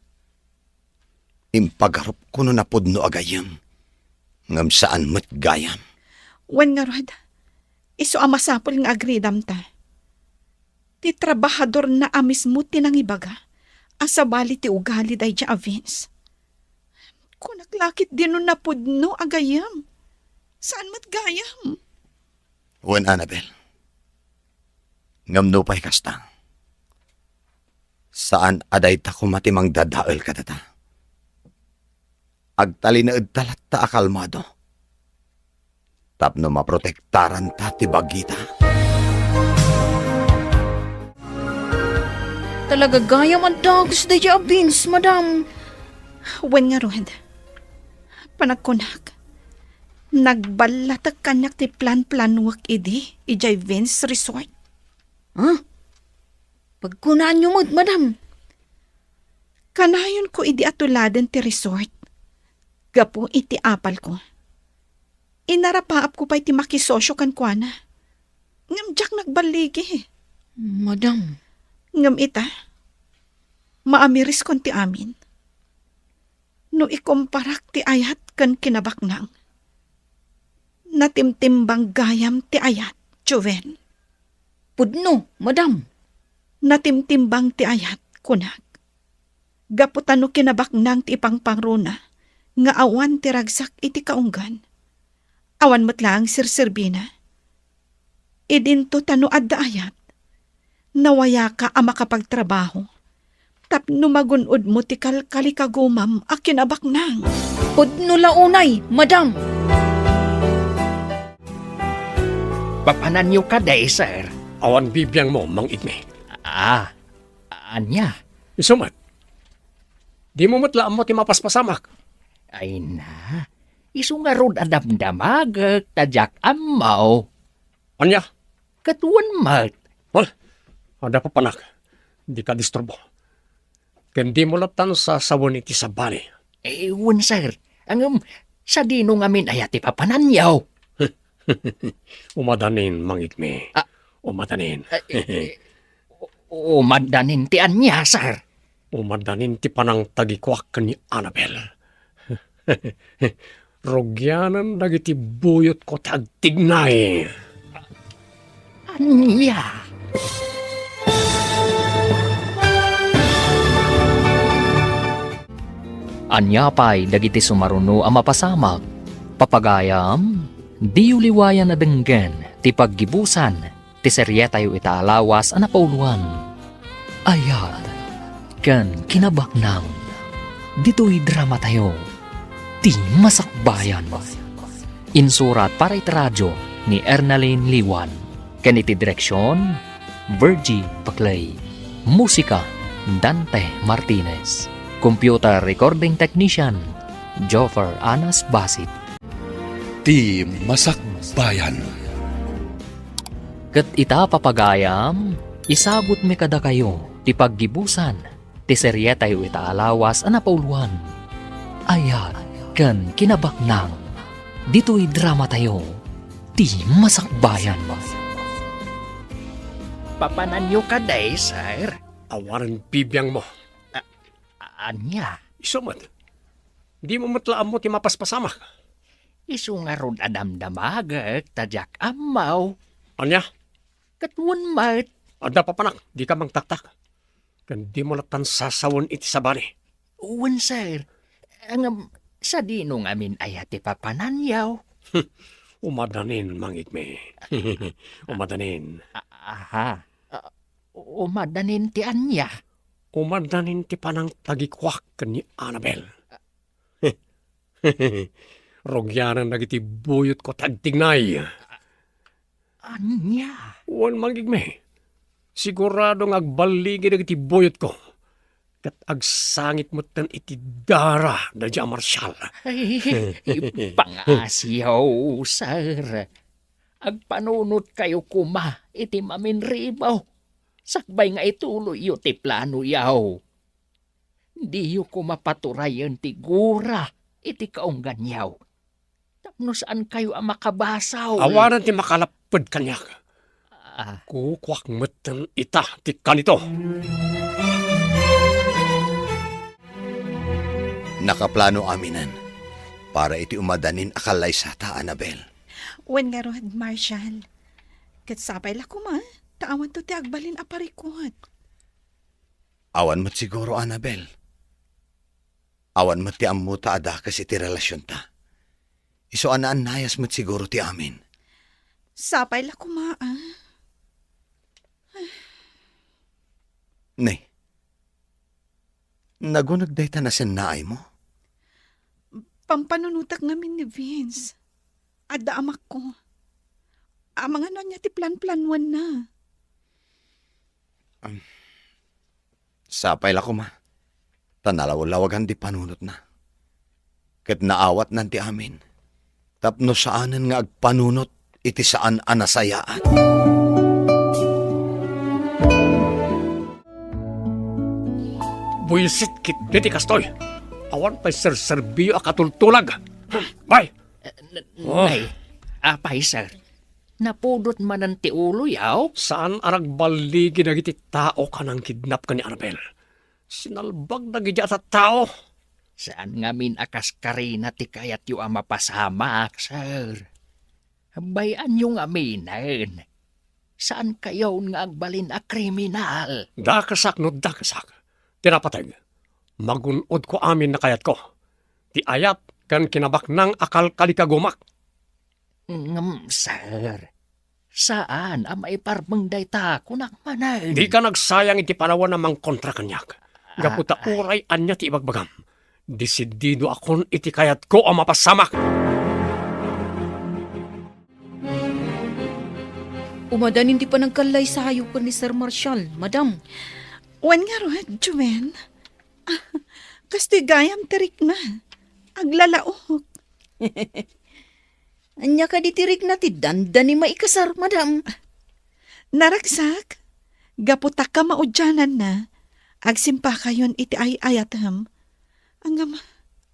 Impagarupko no napudno a gayyem, ngem saan met gayam. Wen ngarud, isu a masapul nga agridamta. Ti trabahadorna a mismo ti nangibaga a sabali ti ugali daydiay a Vince. Kunak la ketdi no napudno a gayyem. Saan met gayam? Wen, Annabel. Ngem nupay kasta, saan a dayta koma ti mangdadael kadata. Agtalinaedta latta a kalmado tapno maprotektaranta ti bagita. Talaga gayam a dagus daydiay a Vince, madam. Wen ngarud, panagkunak, nagballatek kaniak ti plan-planuek idi idiay Vince Resort. Huh? Pagkunaanyo met, madam. Kanayonko idi a tuladen ti resort gapu iti apalko. Inarapaapko pay ti makisosio kenkuana, ngem diak nagballigi. Madam. Ngem ita, maamireskon ti amin. No ikumparak ti ayat ken kinabaknang, natimtimbang gayam ti ayat, Joven. Pudno, madam. Natimtimbang ti ayat, kunak. Gapu ta no kinabaknang ti ipangpangruna nga awan ti ragsak iti kaunggan, awan met laeng serserbina. Idinto ta no adda ayat, nawayaka a makapagtrabaho tapno magun-odmo ti kalkalikagumam a kinabaknang. Pudno la unay, madam. Papananyo kadi, sir? Awan bibiangmo, Mang Igme. Ah, ania? Isu met. Dimo met la ammo ti mapaspasamak. Ay na, isu ngarud a damdamagek ta diak ammo. Ania? Ket wen met. Wen, adda papanak. Dika disturbo. Ken dimo lattan sasawen iti sabali. Eh, wen, sir. Ngem, sadino ngamin aya ti papananyo? Umadanin, Mang Igme. Ah. Umadanin. Eh, eh, eh, u-, umadanin ti ania, sir? Umadanin ti panangtagikuak ken ni Annabel. Rugianan dagiti buyotko ti agtignay. Ania? Ania pay dagiti sumaruno a mapasamak? Papagayam, diyo liwayan a denggen ti paggibusan ti serietayo ita a lawas a napauloan, Ayat ken Kinabaknang. Ditoy dramatayo, Ti Masakbayan. Insurat para iti radio ni Ernalyn Liwan, ken iti direksion, Virgie Paclay. Musika, Dante Martinez. Computer recording technician, Joffer Anas Basit. Ti Masakbayan. Ket ita, papagayam, isagutmi kadakayo ti paggibusan ti serietayo ita a lawas a napauloan, Ayat ken Kinabaknang, ditoy dramatayo, Ti Masakbayan. Papananyo kadi, sir? Awanen bibiangmo. A-, ania? Isu met. Dimo met la ammo ti mapaspasamak. Isu ngarud a damdamagek ta diak ammo. Ania? Ket wen met. Adda papanak, dika mangtaktak. Ken dimo lattan sasawen iti sabali. Wen, sir. Ngem, sadino ngamin aya ti papananyo? Umadanin, Mang Igme. Umadanin. A-, aha. A, umadanin ti ania? Umadanin ti panangtagikuak ken ni Annabel. Rugianan dagiti buyotko ti agtignay. Ania? Wen, Mang Igme. Sigurado nga agballigi dagiti buyotko. Ket agsangit metten iti dara daydiay a Marshal. Ay, ipangasiyo, sir. Agpanunotkayo koma iti maminribo. Sakbay nga ituloyyo ti planoyo. Diyo koma paturayen ti gura iti kaungganyo. Tapno saankayo a makabasol. Awanan ti makalapped kaniak. Ah. Kukuak metten ita ti kanito. Nakaplano aminen para iti umadanin a kallaysata, Annabel. Wen ngarud, Marshall. Ket sapay la koma, ta awanto ti agbalin a parikut. Awan met siguro, Annabel. Awan met ti ammota a dakes iti relasionta. Isu a naannayas met siguro ti amin. Sapay la koma, ah. Ne, naguneg dayta nasennaaymo? Pampanunotak ngamin ni Vince. Adda amakko. Amangan no ania ti planplanuanna. Sapay la koma, ta nalawlawagan ti panunotna. Ket naawatnan ti amin, tapno saanen nga agpanunot iti saan a nasayaat. Buisit ketdi ti kastoy. Awan pay serserbiyo a katultulag. Bay! Eh, n-, Oh. Nay, apay, sir? Napudot manen ti uloyo? Saan a nagballigi dagiti tao a nangkidnap ken ni Annabel. Sinalbag dagiti a tattao. Saan ngamin a kas karina ti kayatyo a mapasamak, sir. Bay-anyo ngaminen. Saankayon nga agbalin a kriminal. Dakesak no dakesak ti napateg. Magun-odko amin a kayatko. Ti ayat ken kinabaknang a kalkalikagumak. Ngem, sir, saan a maiparmeng dayta, kunak manen. Dika nagsayang iti panawen a mangkontra kaniak. Gapu ta Ah, ah. Uray ania ti ibagbagam, desididoakon iti kayatko a mapasamak. Umadanin ti panagkallaysayo ken ni Sir Marshall, madam. Wen ngarud, Joven. Kastoy gayam ti rikna. Aglalaok. Ania kadi ti rikna ti dandani maikasar, madam? Naragsak, gapu ta kamaudiananna, agsimpakayon iti ay-ayatem. Ngem,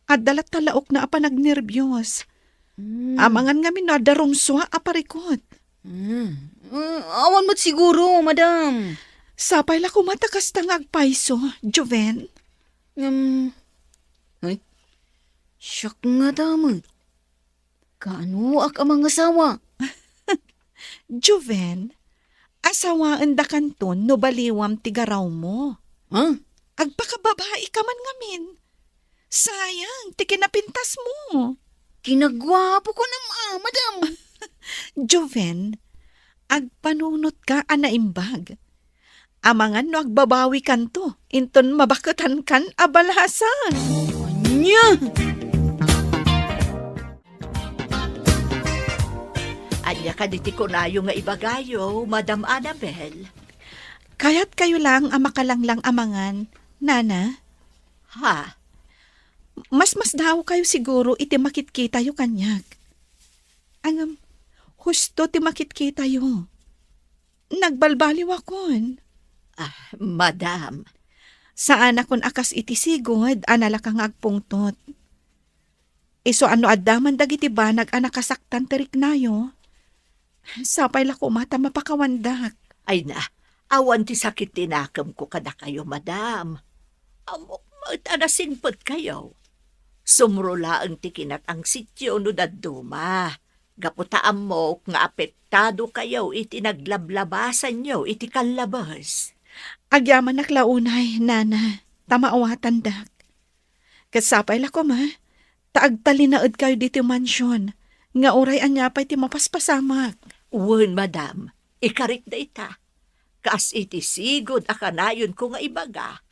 adda latta laokna a panagnerbios. Mm. Amangan ngamin no adda rumsua a parikut. Mm. Mm, awan met siguro, madam. Sapay la koma ta kasta nga agpayso, Joven. Ngem, ay, siak nga damay. Kaanoak a mangasawa? Joven, asawaendakanton no baliwam ti garawmo. Ha? Agpakababaika man ngamin. Sayang ti kinapintasmo. Kinaguapo ko nam, ah, madam. Joven, agpanunotka a naimbag. Amangan no agbabawikanto inton mabaketankan a balasan. Ania? Ania kadi ti kunayo nga ibagayo, Madam Annabel? Kayatkayo lang a makalanglang amangan, Nana? Ha? Mas masdaawkayo siguro iti makitkitayo kaniak. Ngem, husto ti makitkitayo. Nagbalbaliwakon. Ah, madam. Saanakon a kas iti sigud a nalaka nga agpungtot. Isu a no adda man dagiti banag a nakasaktan ti riknayo, sapay la koma ta mapakawandak. Ay na, awan ti sakit ti nakemko kadakayo, madam. Ammok met a nasingpetkayo. Sumro laeng ti kinat-angsityo no dadduma. Gapu ta ammok nga apektado kayo iti naglablabasanyo iti kallabes. Agyamanak la unay, Nana, ta maawatandak. Ket sapay la koma, ta agtalinaedkayo ditoy mansion, nga uray ania pay ti mapaspasamak. Wen, madam, ikarik dayta. Kas iti sigud a kanayonko nga ibaga,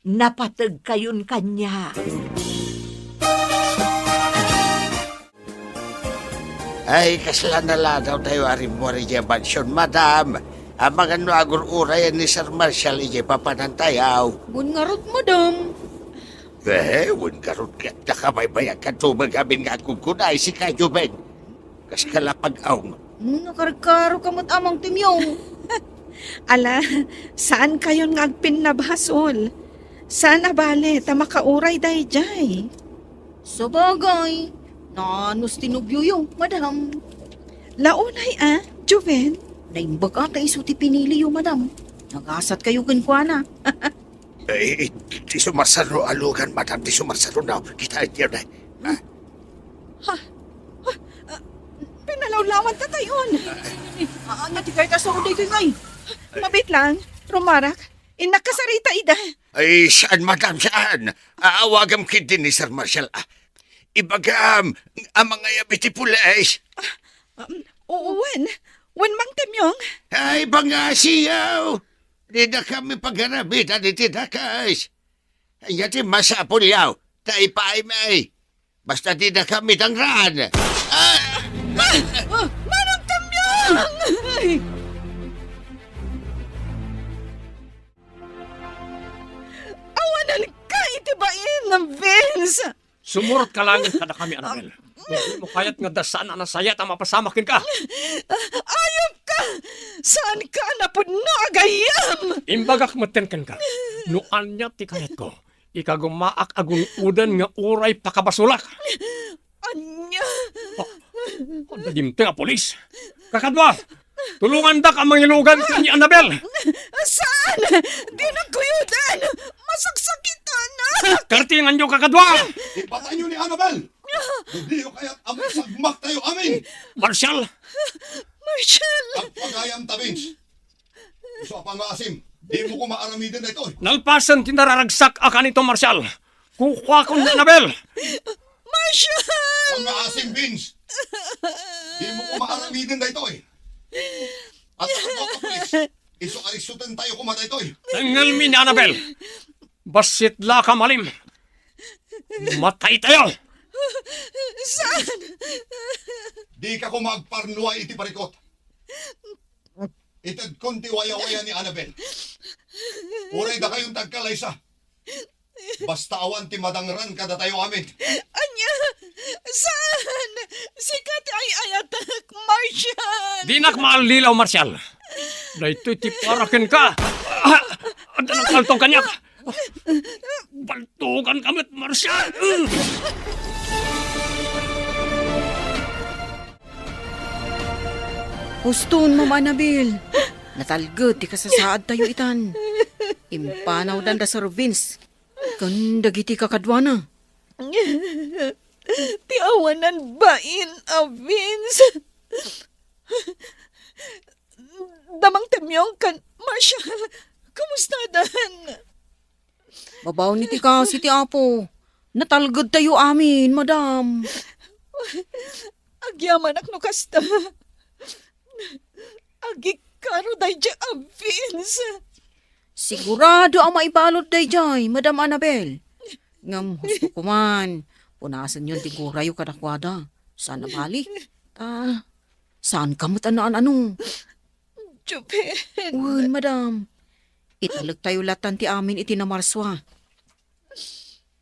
napategkayon kaniak. Ay, kasla nalagawtayo a rimmuar idiay mansion, madam. Amangan no agur-urayan ni Sir Marshall idiay papanantayo. Wen ngarud, madam. Eh, wen ngarud ket nakabaybayagkanto met ngamin nga agkunkuna, ay sika, Joven. Kas kalapag-aw. Hmm, nakarkaroka met, Amang Timyong. Ala, saankayon nga agpinnabasol. Saan a bale ta makauray daydiay. Sabagay, Nanos ti nobioyo, madam? Launay a, Joven? Naimbag a ta isu ti piniliyo, madam. Nagasat kayo kenkuana. Eh, ti sumarsaro a lugan, madam, ti sumarsaro na. Kita iti na. Ah. Ha? Ha? Ah, pinalawlawan ta tayon. Ah, ania ti kayat a suro daytoy, ngay? Mabit lang, rumarak. Innak kasarita ida. Ay, saan, madam, saan? Aawagam ketdi ni Sir Marshall, ah. Ibagam a mangayab iti pulis. Ah, um, wen, wen, Mang Temyong. Ay, bangasiw! Dida kami pagarabitan iti dakes. Ania ti masapulyo, ta ipaaymi. Basta dida kami dangran. Ah! Ah! Ah! Manong Temyong! Ay! Awanan ka iti bain, Vince! Sumurotka laengen kadakami, Annabel. No dimo kayat nga adda saan a nasayaat a mapasamak kenka. Ayupka! Saanka a napudno a gayyem! Imbagak metten kenka, no ania ti kayatko, ikagumaak a gun-oden nga uray pakabasolak. Ania? Ah, adda dimteng a pulis. Kakadua, tulongandak a mangilugan ken ni Annabel. Saan? Dinak guyoden! Masaksakitanak! Kartinganyo, kakadua! Ipatayyo ni Annabel! No diyo kayat a maisagmaktayo amin! Marshall! Marshall! Agpagayamta, Vince. Isu a pangngaasim, dimo koma aramiden daytoy. Nalpasen ti nararagsak a kanito, Marshall. Kukuakon ni Annabel. Marshall! Pangngaasim, Vince. Dimo koma aramiden daytoy. Adda koma a pulis. Isu a risutentayo koma daytoy. Tengngelmi ni Annabel. Bassit la ka malim. Mataytayo. Saan? Dika koma agparnuay iti parikot. Itedkon ti wayawaya ni Annabel. Uray dakayon ti agkalaysa. Basta awan ti madangran kadatayo amin. Ania? Saan? Sika ti ay-ayatek, Marshall! Dinak maallilaw, Marshall. Daytoy ti para kenka. Ah, adda nagpaltong kaniak. Paltokanka met, Marshall. Huston, Mama Annabel. Natalged ti kasasaadtayo itan. Impanawdan da Sir Vince ken dagiti kakaduana. Ti awanan bain a Vince. Damang Temyong ken Marshall, kumustadan? Babaen iti kaasi ti Apo, natalgedtayo amin, madam. Agyamanak no kasta. Agikaro daydiay a Vince. Sigurado a maibalud daydiay, Madam Annabel. Ngem husto koman, punasenyon ti gurayo kadakuada. Saan a bali. Ta, saanka met a naan-ano. Joven. Wen, madam. Italektayo latan ti amin iti namarsua.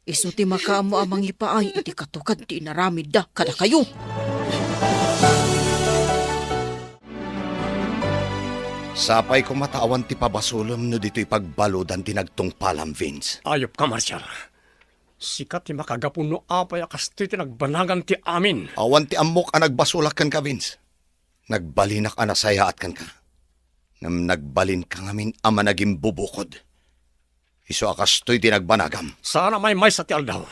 Isu ti makaammo a mangipaay iti katukad ti inaramidda kadakayo. Sapay koma ta awan ti pabasolem no ditoy pagbaludan ti nagtungpalam, Vince. Ayupka, Marshall. Sika ti makagapu no apay a kastoy ti nagbanagan ti amin. Awan ti ammok a nagbasolak kenka, Vince. Nagbalinak a nasayaat kenka. Ngem nagbalinka ngamin a managimbubukod. Isu a kastoy ti nagbanagam. Saan a maymaysa ti aldaw.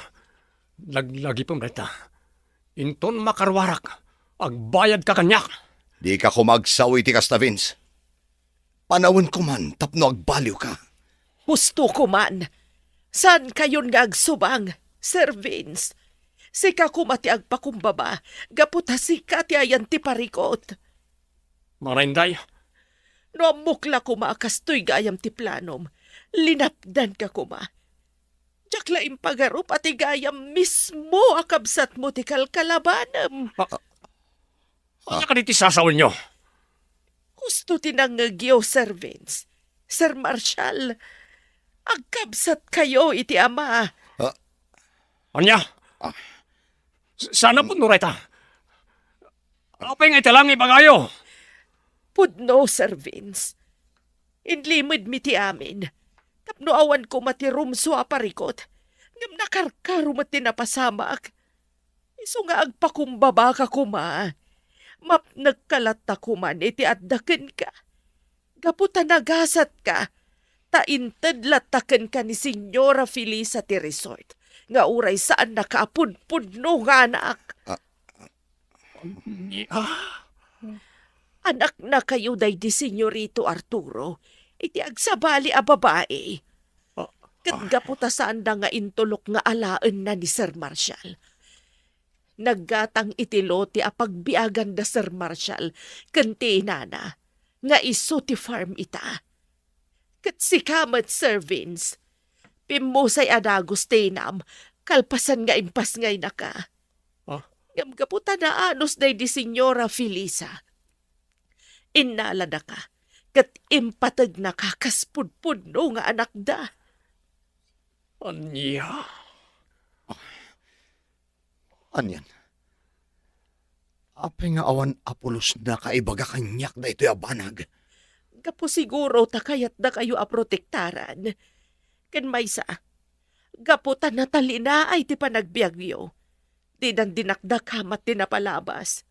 Laglagipem dayta. Inton makaruarak, agbayadka kaniak. Dika koma agsao iti kasta, Vince. Panawenko man tapno agbaliwka. Husto koman. Saankayon nga agsubang, Sir Vince. Sika koma ti agpakumbaba, gapu ta sika ti ayan ti parikot. Mara, Inday. No ammok la koma a kastoy gayam ti planom, linapdanka koma. Diak la impagarup a ti gayam mismo a kabsatmo ti kalkalabanem. Ah, ah. Ania kadi ti sasawenyo? Husto ti nangngegyo, Sir Vince, Sir Marshall. Agkabsatkayo iti ama. Ah. Ania? Ah. S-, saan a pudno dayta? Apay nga ita lang ibagayo? Pudno, Sir Vince. Inlimedmi ti amin. Tapno awan koma ti rumsua a parikot. Ngem nakarkaro met ti napasamak. Isu nga agpakumbabaka koma, mapnekka latta koman iti adda kenka. Gapu ta nagasatka, ta inted latta kenka ni Señora Felisa ti resort, nga uray saannaka a pudpudno nga anak. Ah. Ania? Anaknakayo daydi Señorito Arturo, iti agsabali a babai. Ah. Ket gapu ta saanda nga intulok nga alaenna ni Sir Marshall. Naggatang iti lote a pagbiagan da Sir Marshall ken ti inana, nga isu ti farm ita. Ket sika met, Sir Vince, pimmusay a dagus ti inam, kalpasan nga impasngaynaka. Ah? Ngem gapu ta naanus daydi Señora Felisa, innaladaka ket impategnaka kas pudpudno nga anakda. Ania? Anian? Apay nga awan a pulosna kaibaga kaniak daytoy a banag? Gapu siguro ta kayatdakayo a protektaran. Ken maysa, gapu ta natalinaay ti panagbiagyo, didan dinakdakamat ti napalabas.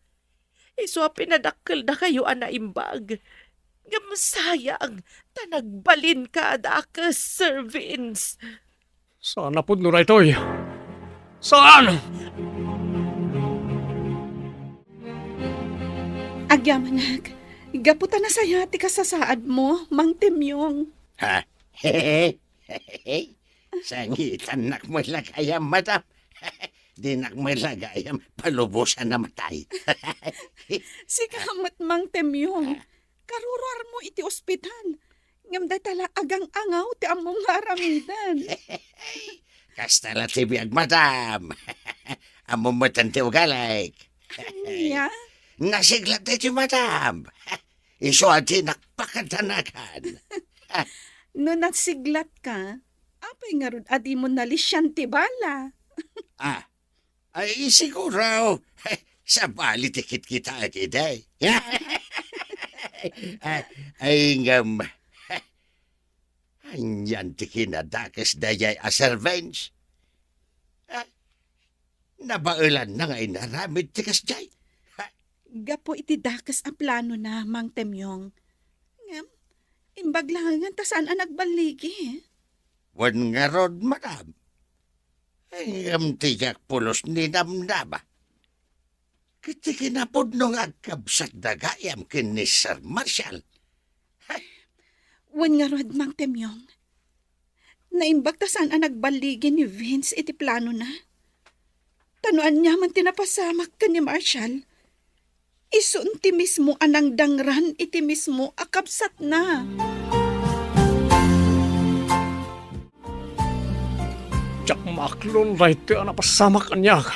Isu a pinadakkeldakayo a naimbag. Ngem sayang, ta nagbalin ka a dakes, Sir Vince. Saan a pudno daytoy. Saan? Agyamanak, gapu ta nasayaat ti kasasaadmo, Mang Temyong. Ha? Sangitannak met la gayam, madam. Dinak met la gayam palubosan a matay. Sika met, Mang Temyong. Karuruarmo iti ospital. Ngem dayta la agang-angaw ti ammom nga aramiden. Kasta la ti biag, madam. Ammom met ti ugalik. Ania? Nasiglat daytoy, madam. Isu a dinak pakadanagan. No nasiglatka, apay ngarud a dimo nalisian ti bala? Ah, ay, siguro, sabali ti kitkitaek idi. Ay, ay, ngem, anian ti kinadakes daydiay a Sir Vince? Ah, nabaelanna nga inaramid ti kasdiay. Ha? Gapu iti dakes a planona, Mang Temyong. Ngem, imbag laengen ta saan a nagballigi. Wen ngarud, madam. Ngem ti diak pulos ni namnama. Ket ti kinapudno nga agkabsatda gayam ken ni Sir Marshall. Wen ngarud, Mang Temyong. Naimbag ta saan a nagballigi ni Vince iti planona. Ta no aniaman ti napasamak ken ni Marshall, isun ti mismo a nangdangran iti mismo a kabsatna. Diak maaklon daytoy a napasamak kaniak.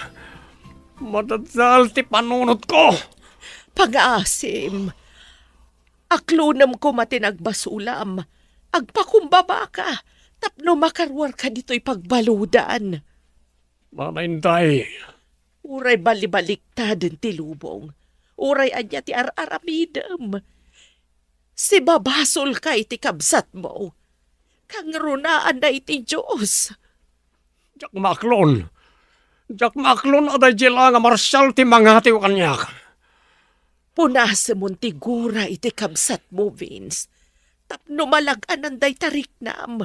Madadal ti panunotko. Pangaasim, aklonem koma ti nagbasulam. Agpakumbabaka tapno makaruarka ditoy pagbaludan. Mana, Inday. Uray balibaliktaden ti lubong, uray ania ti ar-aramidem, sibabasolka iti kabsatmo. Kangrunaan na iti Dios. Diak maaklon. Diak maaklon a daydiay la nga Marshall ti mangatiw kaniak. Punasemon ti gura iti kabsatmo, Vince, tapno malag-anan dayta riknam.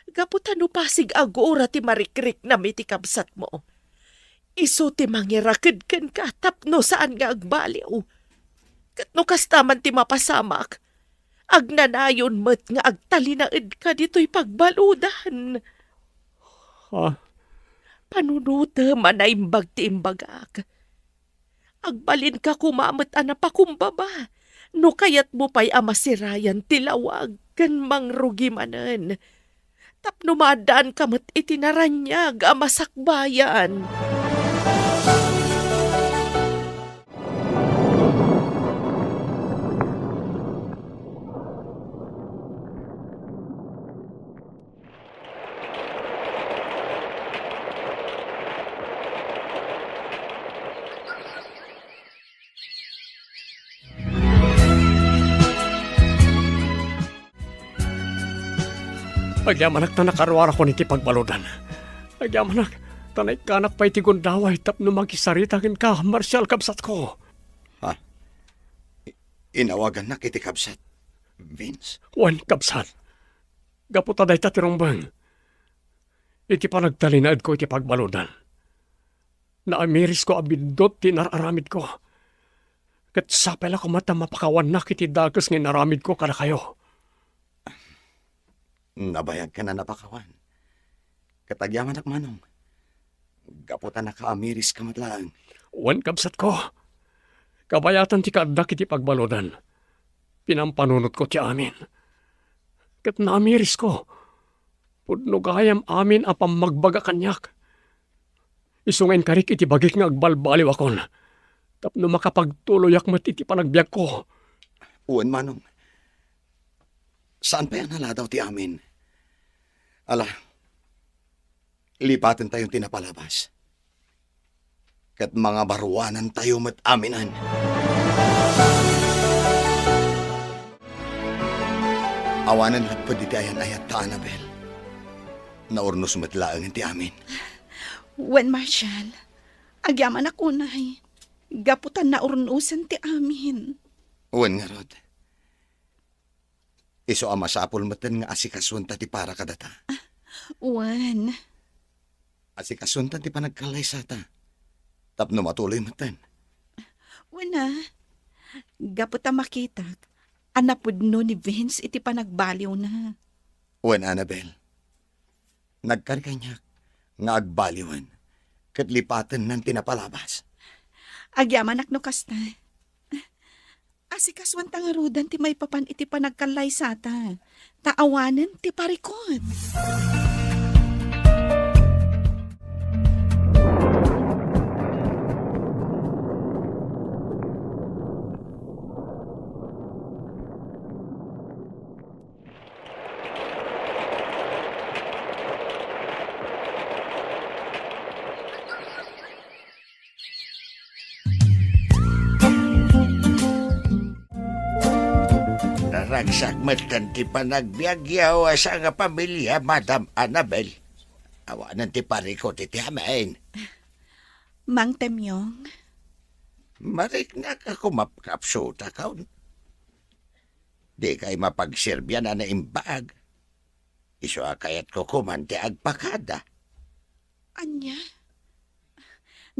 Gapu ta no pasig a gura ti marikriknam iti kabsatmo, isu ti mangiraked kenka tapno saan nga agbaliw. Ket no kasta man ti mapasamak, agnanayon met nga agtalinaedka ditoy pagbaludan. Ha? Panunotem a naimbag ti imbagak. Agbalinka koma met a napakumbaba no kayatmo pay a masirayan ti lawag ken mangrugi manen, tapno maaddaanka met iti naraniag a masakbayan. Agyamanak ta nakaruarakon iti pagbaludan. Agyamanak Ta naikkanak pay ti gundaway tapno makisarita kenka, Marshall, kabsatko. Ha? I-, inawagannak iti kabsat, Vince? Wen, kabsat. Gapu ta dayta ti rumbeng iti panagtalinaedko iti pagbaludan. Naamirisko a biddut ti inar-aramidko. Ket sapay la koma ta mapakawannak iti dakes nga inaramidko kadakayo. Nabayagkan a napakawan. Ket agyamanak, Manong, gapu ta nakaamiriska met laeng. Wen, kabsatko, kabayatan ti kaaddak iti pagbaludan, pinampanunotko ti amin. Ket naamirisko. Pudno gayam amin a pammagbaga kaniak. Isu nga inkarik iti bagik nga agbalbaliwakon tapno makapagtuloyak met iti panagbiagko. Wen, Manong. Saan pay a naladaw ti amin. Ala, lipatentayon ti napalabas. Ket mangabaruanantayo met aminen. Awanen lapped iti ayan-ayatta, Annabel. Naurnos met laengen ti amin. Wen, Marshall, agyamanak unay, gapu ta naurnosen ti amin. Wen ngarud. Isu a masapul metten nga asikasuenta ti para kadata. Wen. Asikasuenta ti panagkallaysata tapno matuloy metten. Wen a, gapu ta makitak a napudno ni Vince iti panagbaliwna. Wen, Annabel. Nagkari kaniak nga agbaliwen ket lipatennan ti napalabas. Agyamanak no kasta. Asikasuenta ngaruden ti maipapan iti panagkallaysata, ta awanen ti parikut. Naragsak metten ti panagbiagyo a sangpamilia, Madam Annabel. Awanen ti parikut iti amin. Mang Temyong. Mariknak a kumapkapsutakon. Dikay mapagserbian a naimbag. Isu a kayatko koman ti agpakada. Ania?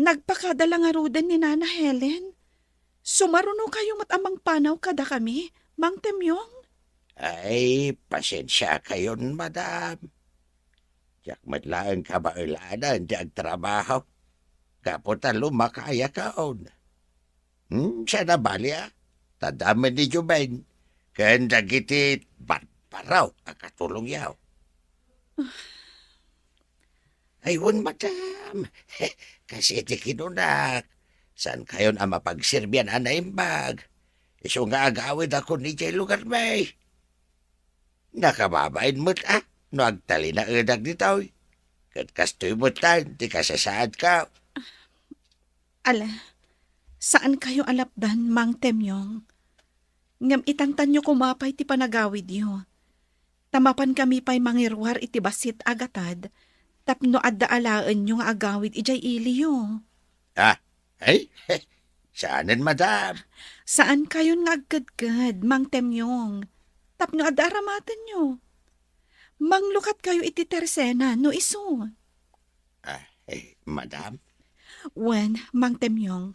Nagpakada la ngaruden ni Nana Helen? Sumarunokayo met a mangpanaw kadakami, Mang Temyong? Ay, pasensiakayon, madam. Diak met laeng kabaelanen ti agtrabaho. Gapu ta lumakayakon. Hmm, saan a bali a? Ta adda met ni Joven ken dagiti barbaro a katulongyo. Ay, wen, madam. Kas iti kinunak, saankayon a mapagserbian a naimbag. Isu nga agawidakon idiay lugarmi. Nakababain met a no agtalinaedak ditoy. Ket kastoy met laeng ti kasasaadko. Ala, saankayo a lapdan, Mang Temyong. Ngem itantanyo koma pay ti panagawidyo. Ta mapankami pay mangiruar iti bassit a gatad tapno adda alaenyo nga agawid idiay iliyo. Ah, ay, saanen, madam. Saankayon nga agkedked, Mang Temyong, tapno adda aramatenyo. Manglukatkayo iti tersena no isu. Ah, eh, madam? Wen, Mang Temyong,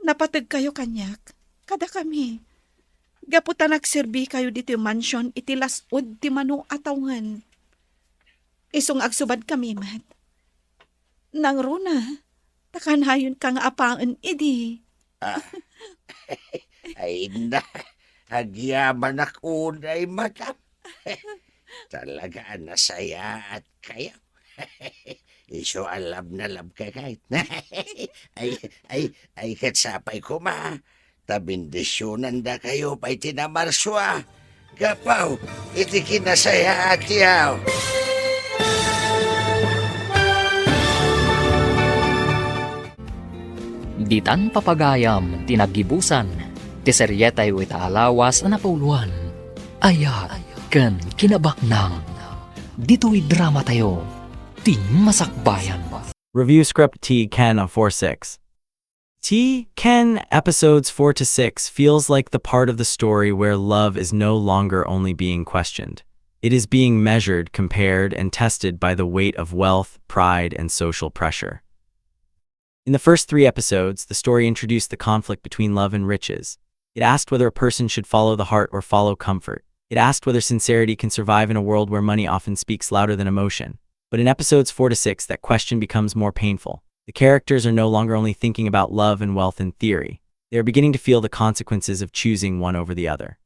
napategkayo kaniak, kadakami. Gapu ta nagserbikayo ditoy mansion iti las-ud ti mano a tawen. Isu nga agsubadkami met. Nangruna, ta kanayonka nga apaen idi. Ah, ay na, agyamanak unay, madam. Talaga a nasayaatkayo. Isu a love na love ka, kayat. Ay, ay, ay, ket sapay koma ta bendisionandakayo pay ti namarsua gapu iti kinasayaatyo. Ditan papagayam ti naggibusan ti serietayo ita a lawas a napauluan, Ayat ken Kinabaknang. Ditoy dramatayo, Team Masakbayan ba? Review script T Ken four six. T Ken episodes four to six feels like the part of the story where love is no longer only being questioned. It is being measured, compared, and tested by the weight of wealth, pride, and social pressure. In the first three episodes, the story introduced the conflict between love and riches. It asked whether a person should follow the heart or follow comfort. It asked whether sincerity can survive in a world where money often speaks louder than emotion. But in episodes four to six, that question becomes more painful. The characters are no longer only thinking about love and wealth in theory. They are beginning to feel the consequences of choosing one over the other.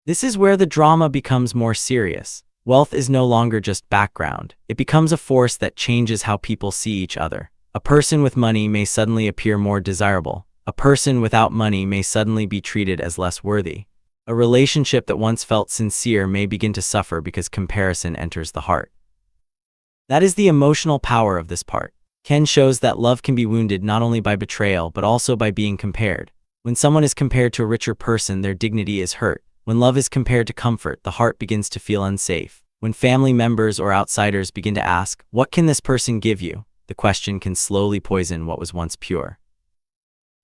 This is where the drama becomes more serious. Wealth is no longer just background. It becomes a force that changes how people see each other. A person with money may suddenly appear more desirable. A person without money may suddenly be treated as less worthy. A relationship that once felt sincere may begin to suffer because comparison enters the heart. That is the emotional power of this part. Ken shows that love can be wounded not only by betrayal but also by being compared. When someone is compared to a richer person, their dignity is hurt. When love is compared to comfort, the heart begins to feel unsafe. When family members or outsiders begin to ask, "What can this person give you?" the question can slowly poison what was once pure.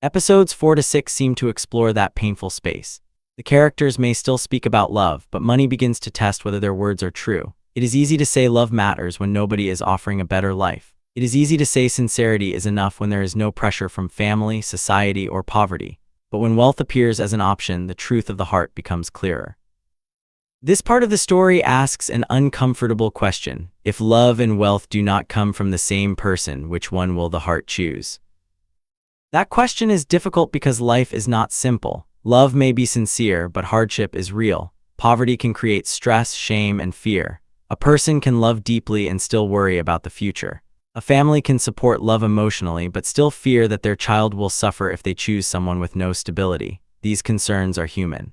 Episodes four to six seem to explore that painful space. The characters may still speak about love, but money begins to test whether their words are true. It is easy to say love matters when nobody is offering a better life. It is easy to say sincerity is enough when there is no pressure from family, society, or poverty. But when wealth appears as an option, the truth of the heart becomes clearer. This part of the story asks an uncomfortable question. If love and wealth do not come from the same person, which one will the heart choose? That question is difficult because life is not simple. Love may be sincere, but hardship is real. Poverty can create stress, shame, and fear. A person can love deeply and still worry about the future. A family can support love emotionally, but still fear that their child will suffer if they choose someone with no stability. These concerns are human.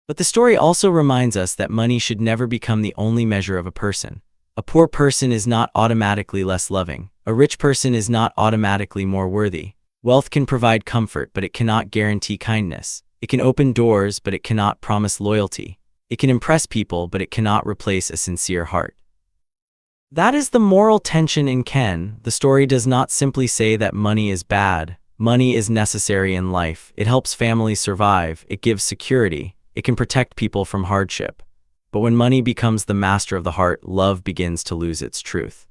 But the story also reminds us that money should never become the only measure of a person. A poor person is not automatically less loving. A rich person is not automatically more worthy. Wealth can provide comfort, but it cannot guarantee kindness. It can open doors, but it cannot promise loyalty. It can impress people, but it cannot replace a sincere heart. That is the moral tension in Ken. The story does not simply say that money is bad. Money is necessary in life. It helps families survive. It gives security. It can protect people from hardship. But when money becomes the master of the heart, love begins to lose its truth.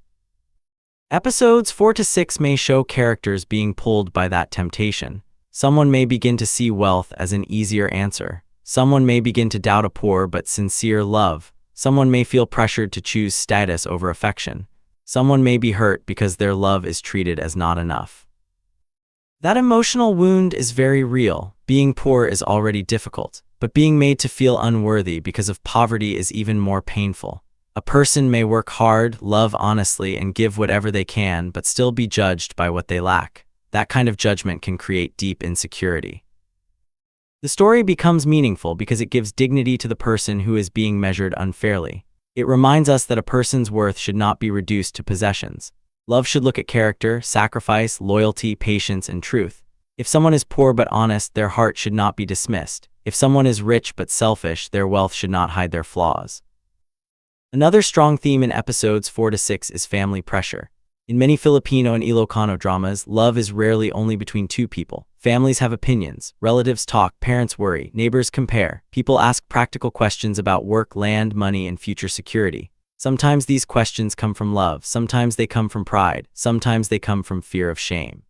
Episodes four to six may show characters being pulled by that temptation. Someone may begin to see wealth as an easier answer. Someone may begin to doubt a poor but sincere love. Someone may feel pressured to choose status over affection. Someone may be hurt because their love is treated as not enough. That emotional wound is very real. Being poor is already difficult, but being made to feel unworthy because of poverty is even more painful. A person may work hard, love honestly, and give whatever they can, but still be judged by what they lack. That kind of judgment can create deep insecurity. The story becomes meaningful because it gives dignity to the person who is being measured unfairly. It reminds us that a person's worth should not be reduced to possessions. Love should look at character, sacrifice, loyalty, patience, and truth. If someone is poor but honest, their heart should not be dismissed. If someone is rich but selfish, their wealth should not hide their flaws. Another strong theme in episodes four to six is family pressure. In many Filipino and Ilocano dramas, love is rarely only between two people. Families have opinions, relatives talk, parents worry, neighbors compare, people ask practical questions about work, land, money, and future security. Sometimes these questions come from love, sometimes they come from pride, sometimes they come from fear of shame.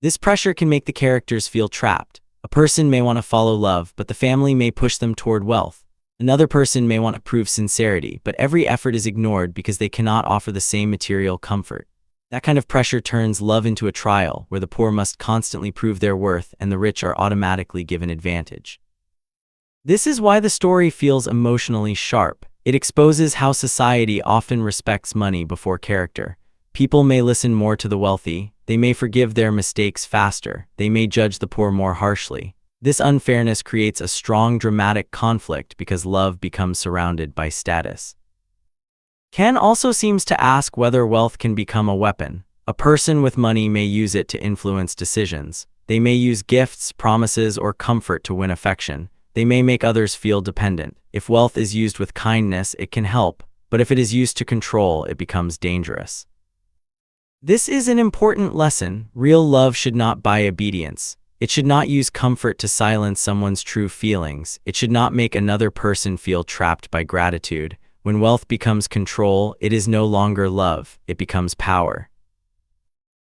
This pressure can make the characters feel trapped. A person may want to follow love, but the family may push them toward wealth. Another person may want to prove sincerity, but every effort is ignored because they cannot offer the same material comfort. That kind of pressure turns love into a trial where the poor must constantly prove their worth and the rich are automatically given advantage. This is why the story feels emotionally sharp. It exposes how society often respects money before character. People may listen more to the wealthy, they may forgive their mistakes faster, they may judge the poor more harshly. This unfairness creates a strong dramatic conflict because love becomes surrounded by status. Ken also seems to ask whether wealth can become a weapon. A person with money may use it to influence decisions. They may use gifts, promises, or comfort to win affection. They may make others feel dependent. If wealth is used with kindness, it can help. But if it is used to control, it becomes dangerous. This is an important lesson. Real love should not buy obedience. It should not use comfort to silence someone's true feelings. It should not make another person feel trapped by gratitude. When wealth becomes control, it is no longer love, it becomes power.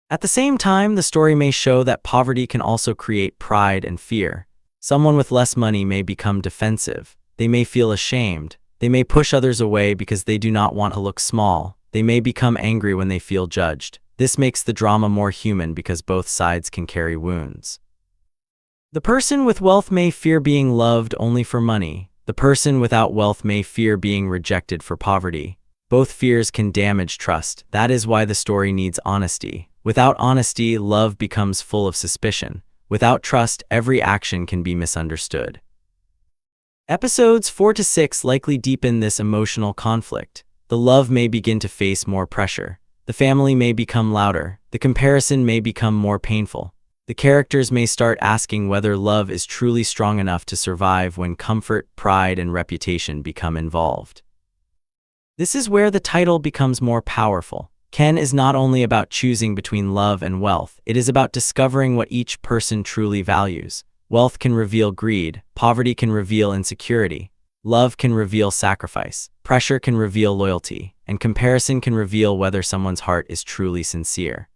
At the same time, the story may show that poverty can also create pride and fear. Someone with less money may become defensive. They may feel ashamed. They may push others away because they do not want to look small. They may become angry when they feel judged. This makes the drama more human because both sides can carry wounds. The person with wealth may fear being loved only for money. The person without wealth may fear being rejected for poverty. Both fears can damage trust. That is why the story needs honesty. Without honesty, love becomes full of suspicion. Without trust, every action can be misunderstood. Episodes four to six likely deepen this emotional conflict. The love may begin to face more pressure. The family may become louder. The comparison may become more painful. The characters may start asking whether love is truly strong enough to survive when comfort, pride, and reputation become involved. This is where the title becomes more powerful. Ken is not only about choosing between love and wealth, it is about discovering what each person truly values. Wealth can reveal greed, poverty can reveal insecurity, love can reveal sacrifice, pressure can reveal loyalty, and comparison can reveal whether someone's heart is truly sincere.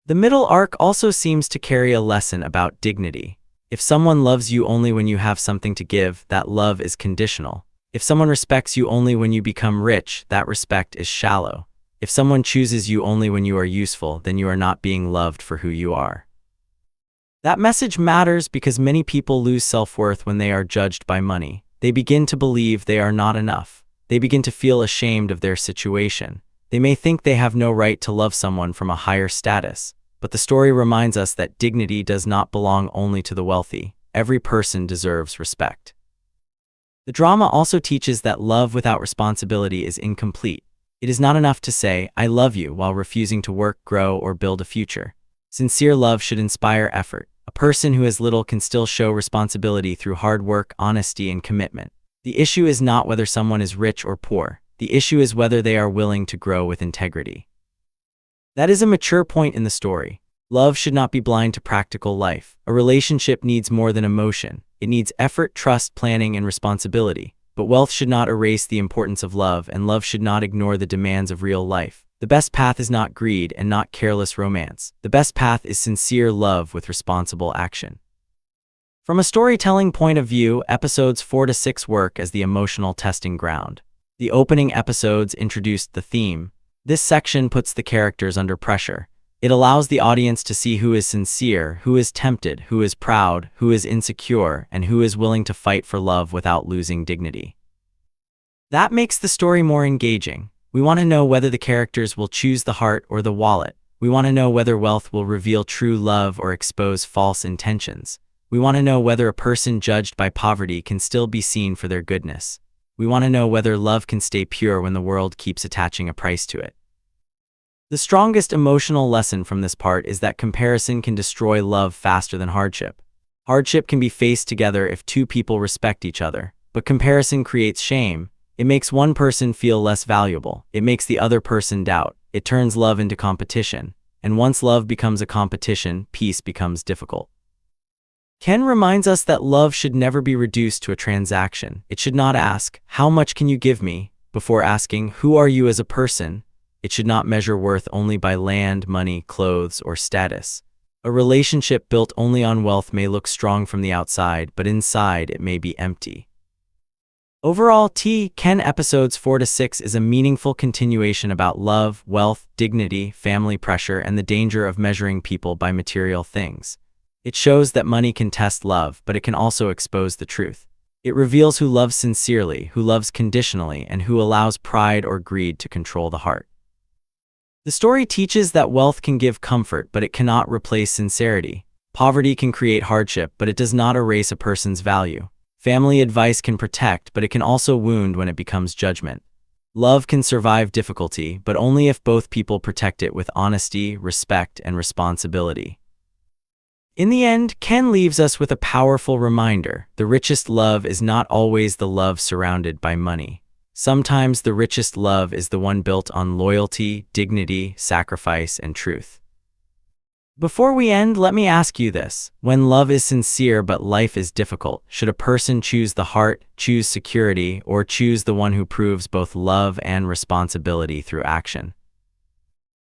The middle arc also seems to carry a lesson about dignity. If someone loves you only when you have something to give, that love is conditional. If someone respects you only when you become rich, that respect is shallow. If someone chooses you only when you are useful, then you are not being loved for who you are. That message matters because many people lose self-worth when they are judged by money. They begin to believe they are not enough. They begin to feel ashamed of their situation. They may think they have no right to love someone from a higher status. But the story reminds us that dignity does not belong only to the wealthy. Every person deserves respect. The drama also teaches that love without responsibility is incomplete. It is not enough to say, "I love you," while refusing to work, grow, or build a future. Sincere love should inspire effort. A person who has little can still show responsibility through hard work, honesty, and commitment. The issue is not whether someone is rich or poor. The issue is whether they are willing to grow with integrity. That is a mature point in the story. Love should not be blind to practical life. A relationship needs more than emotion. It needs effort, trust, planning, and responsibility. But wealth should not erase the importance of love, and love should not ignore the demands of real life. The best path is not greed and not careless romance. The best path is sincere love with responsible action. From a storytelling point of view, episodes four to six work as the emotional testing ground. The opening episodes introduced the theme. This section puts the characters under pressure. It allows the audience to see who is sincere, who is tempted, who is proud, who is insecure, and who is willing to fight for love without losing dignity. That makes the story more engaging. We want to know whether the characters will choose the heart or the wallet. We want to know whether wealth will reveal true love or expose false intentions. We want to know whether a person judged by poverty can still be seen for their goodness. We want to know whether love can stay pure when the world keeps attaching a price to it. The strongest emotional lesson from this part is that comparison can destroy love faster than hardship. Hardship can be faced together if two people respect each other, but comparison creates shame. It makes one person feel less valuable. It makes the other person doubt. It turns love into competition. And once love becomes a competition, peace becomes difficult. Ken reminds us that love should never be reduced to a transaction. It should not ask, "How much can you give me?" before asking, "Who are you as a person?" It should not measure worth only by land, money, clothes, or status. A relationship built only on wealth may look strong from the outside, but inside it may be empty. Overall, Ken episodes four to six is a meaningful continuation about love, wealth, dignity, family pressure, and the danger of measuring people by material things. It shows that money can test love, but it can also expose the truth. It reveals who loves sincerely, who loves conditionally, and who allows pride or greed to control the heart. The story teaches that wealth can give comfort, but it cannot replace sincerity. Poverty can create hardship, but it does not erase a person's value. Family advice can protect, but it can also wound when it becomes judgment. Love can survive difficulty, but only if both people protect it with honesty, respect, and responsibility. In the end, Ken leaves us with a powerful reminder: the richest love is not always the love surrounded by money. Sometimes the richest love is the one built on loyalty, dignity, sacrifice, and truth. Before we end, let me ask you this. When love is sincere but life is difficult, should a person choose the heart, choose security, or choose the one who proves both love and responsibility through action?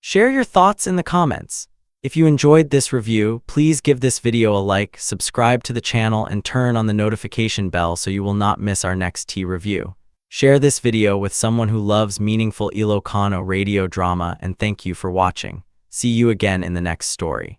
Share your thoughts in the comments. If you enjoyed this review, please give this video a like, subscribe to the channel, and turn on the notification bell so you will not miss our next tea review. Share this video with someone who loves meaningful Ilocano radio drama, and thank you for watching. See you again in the next story.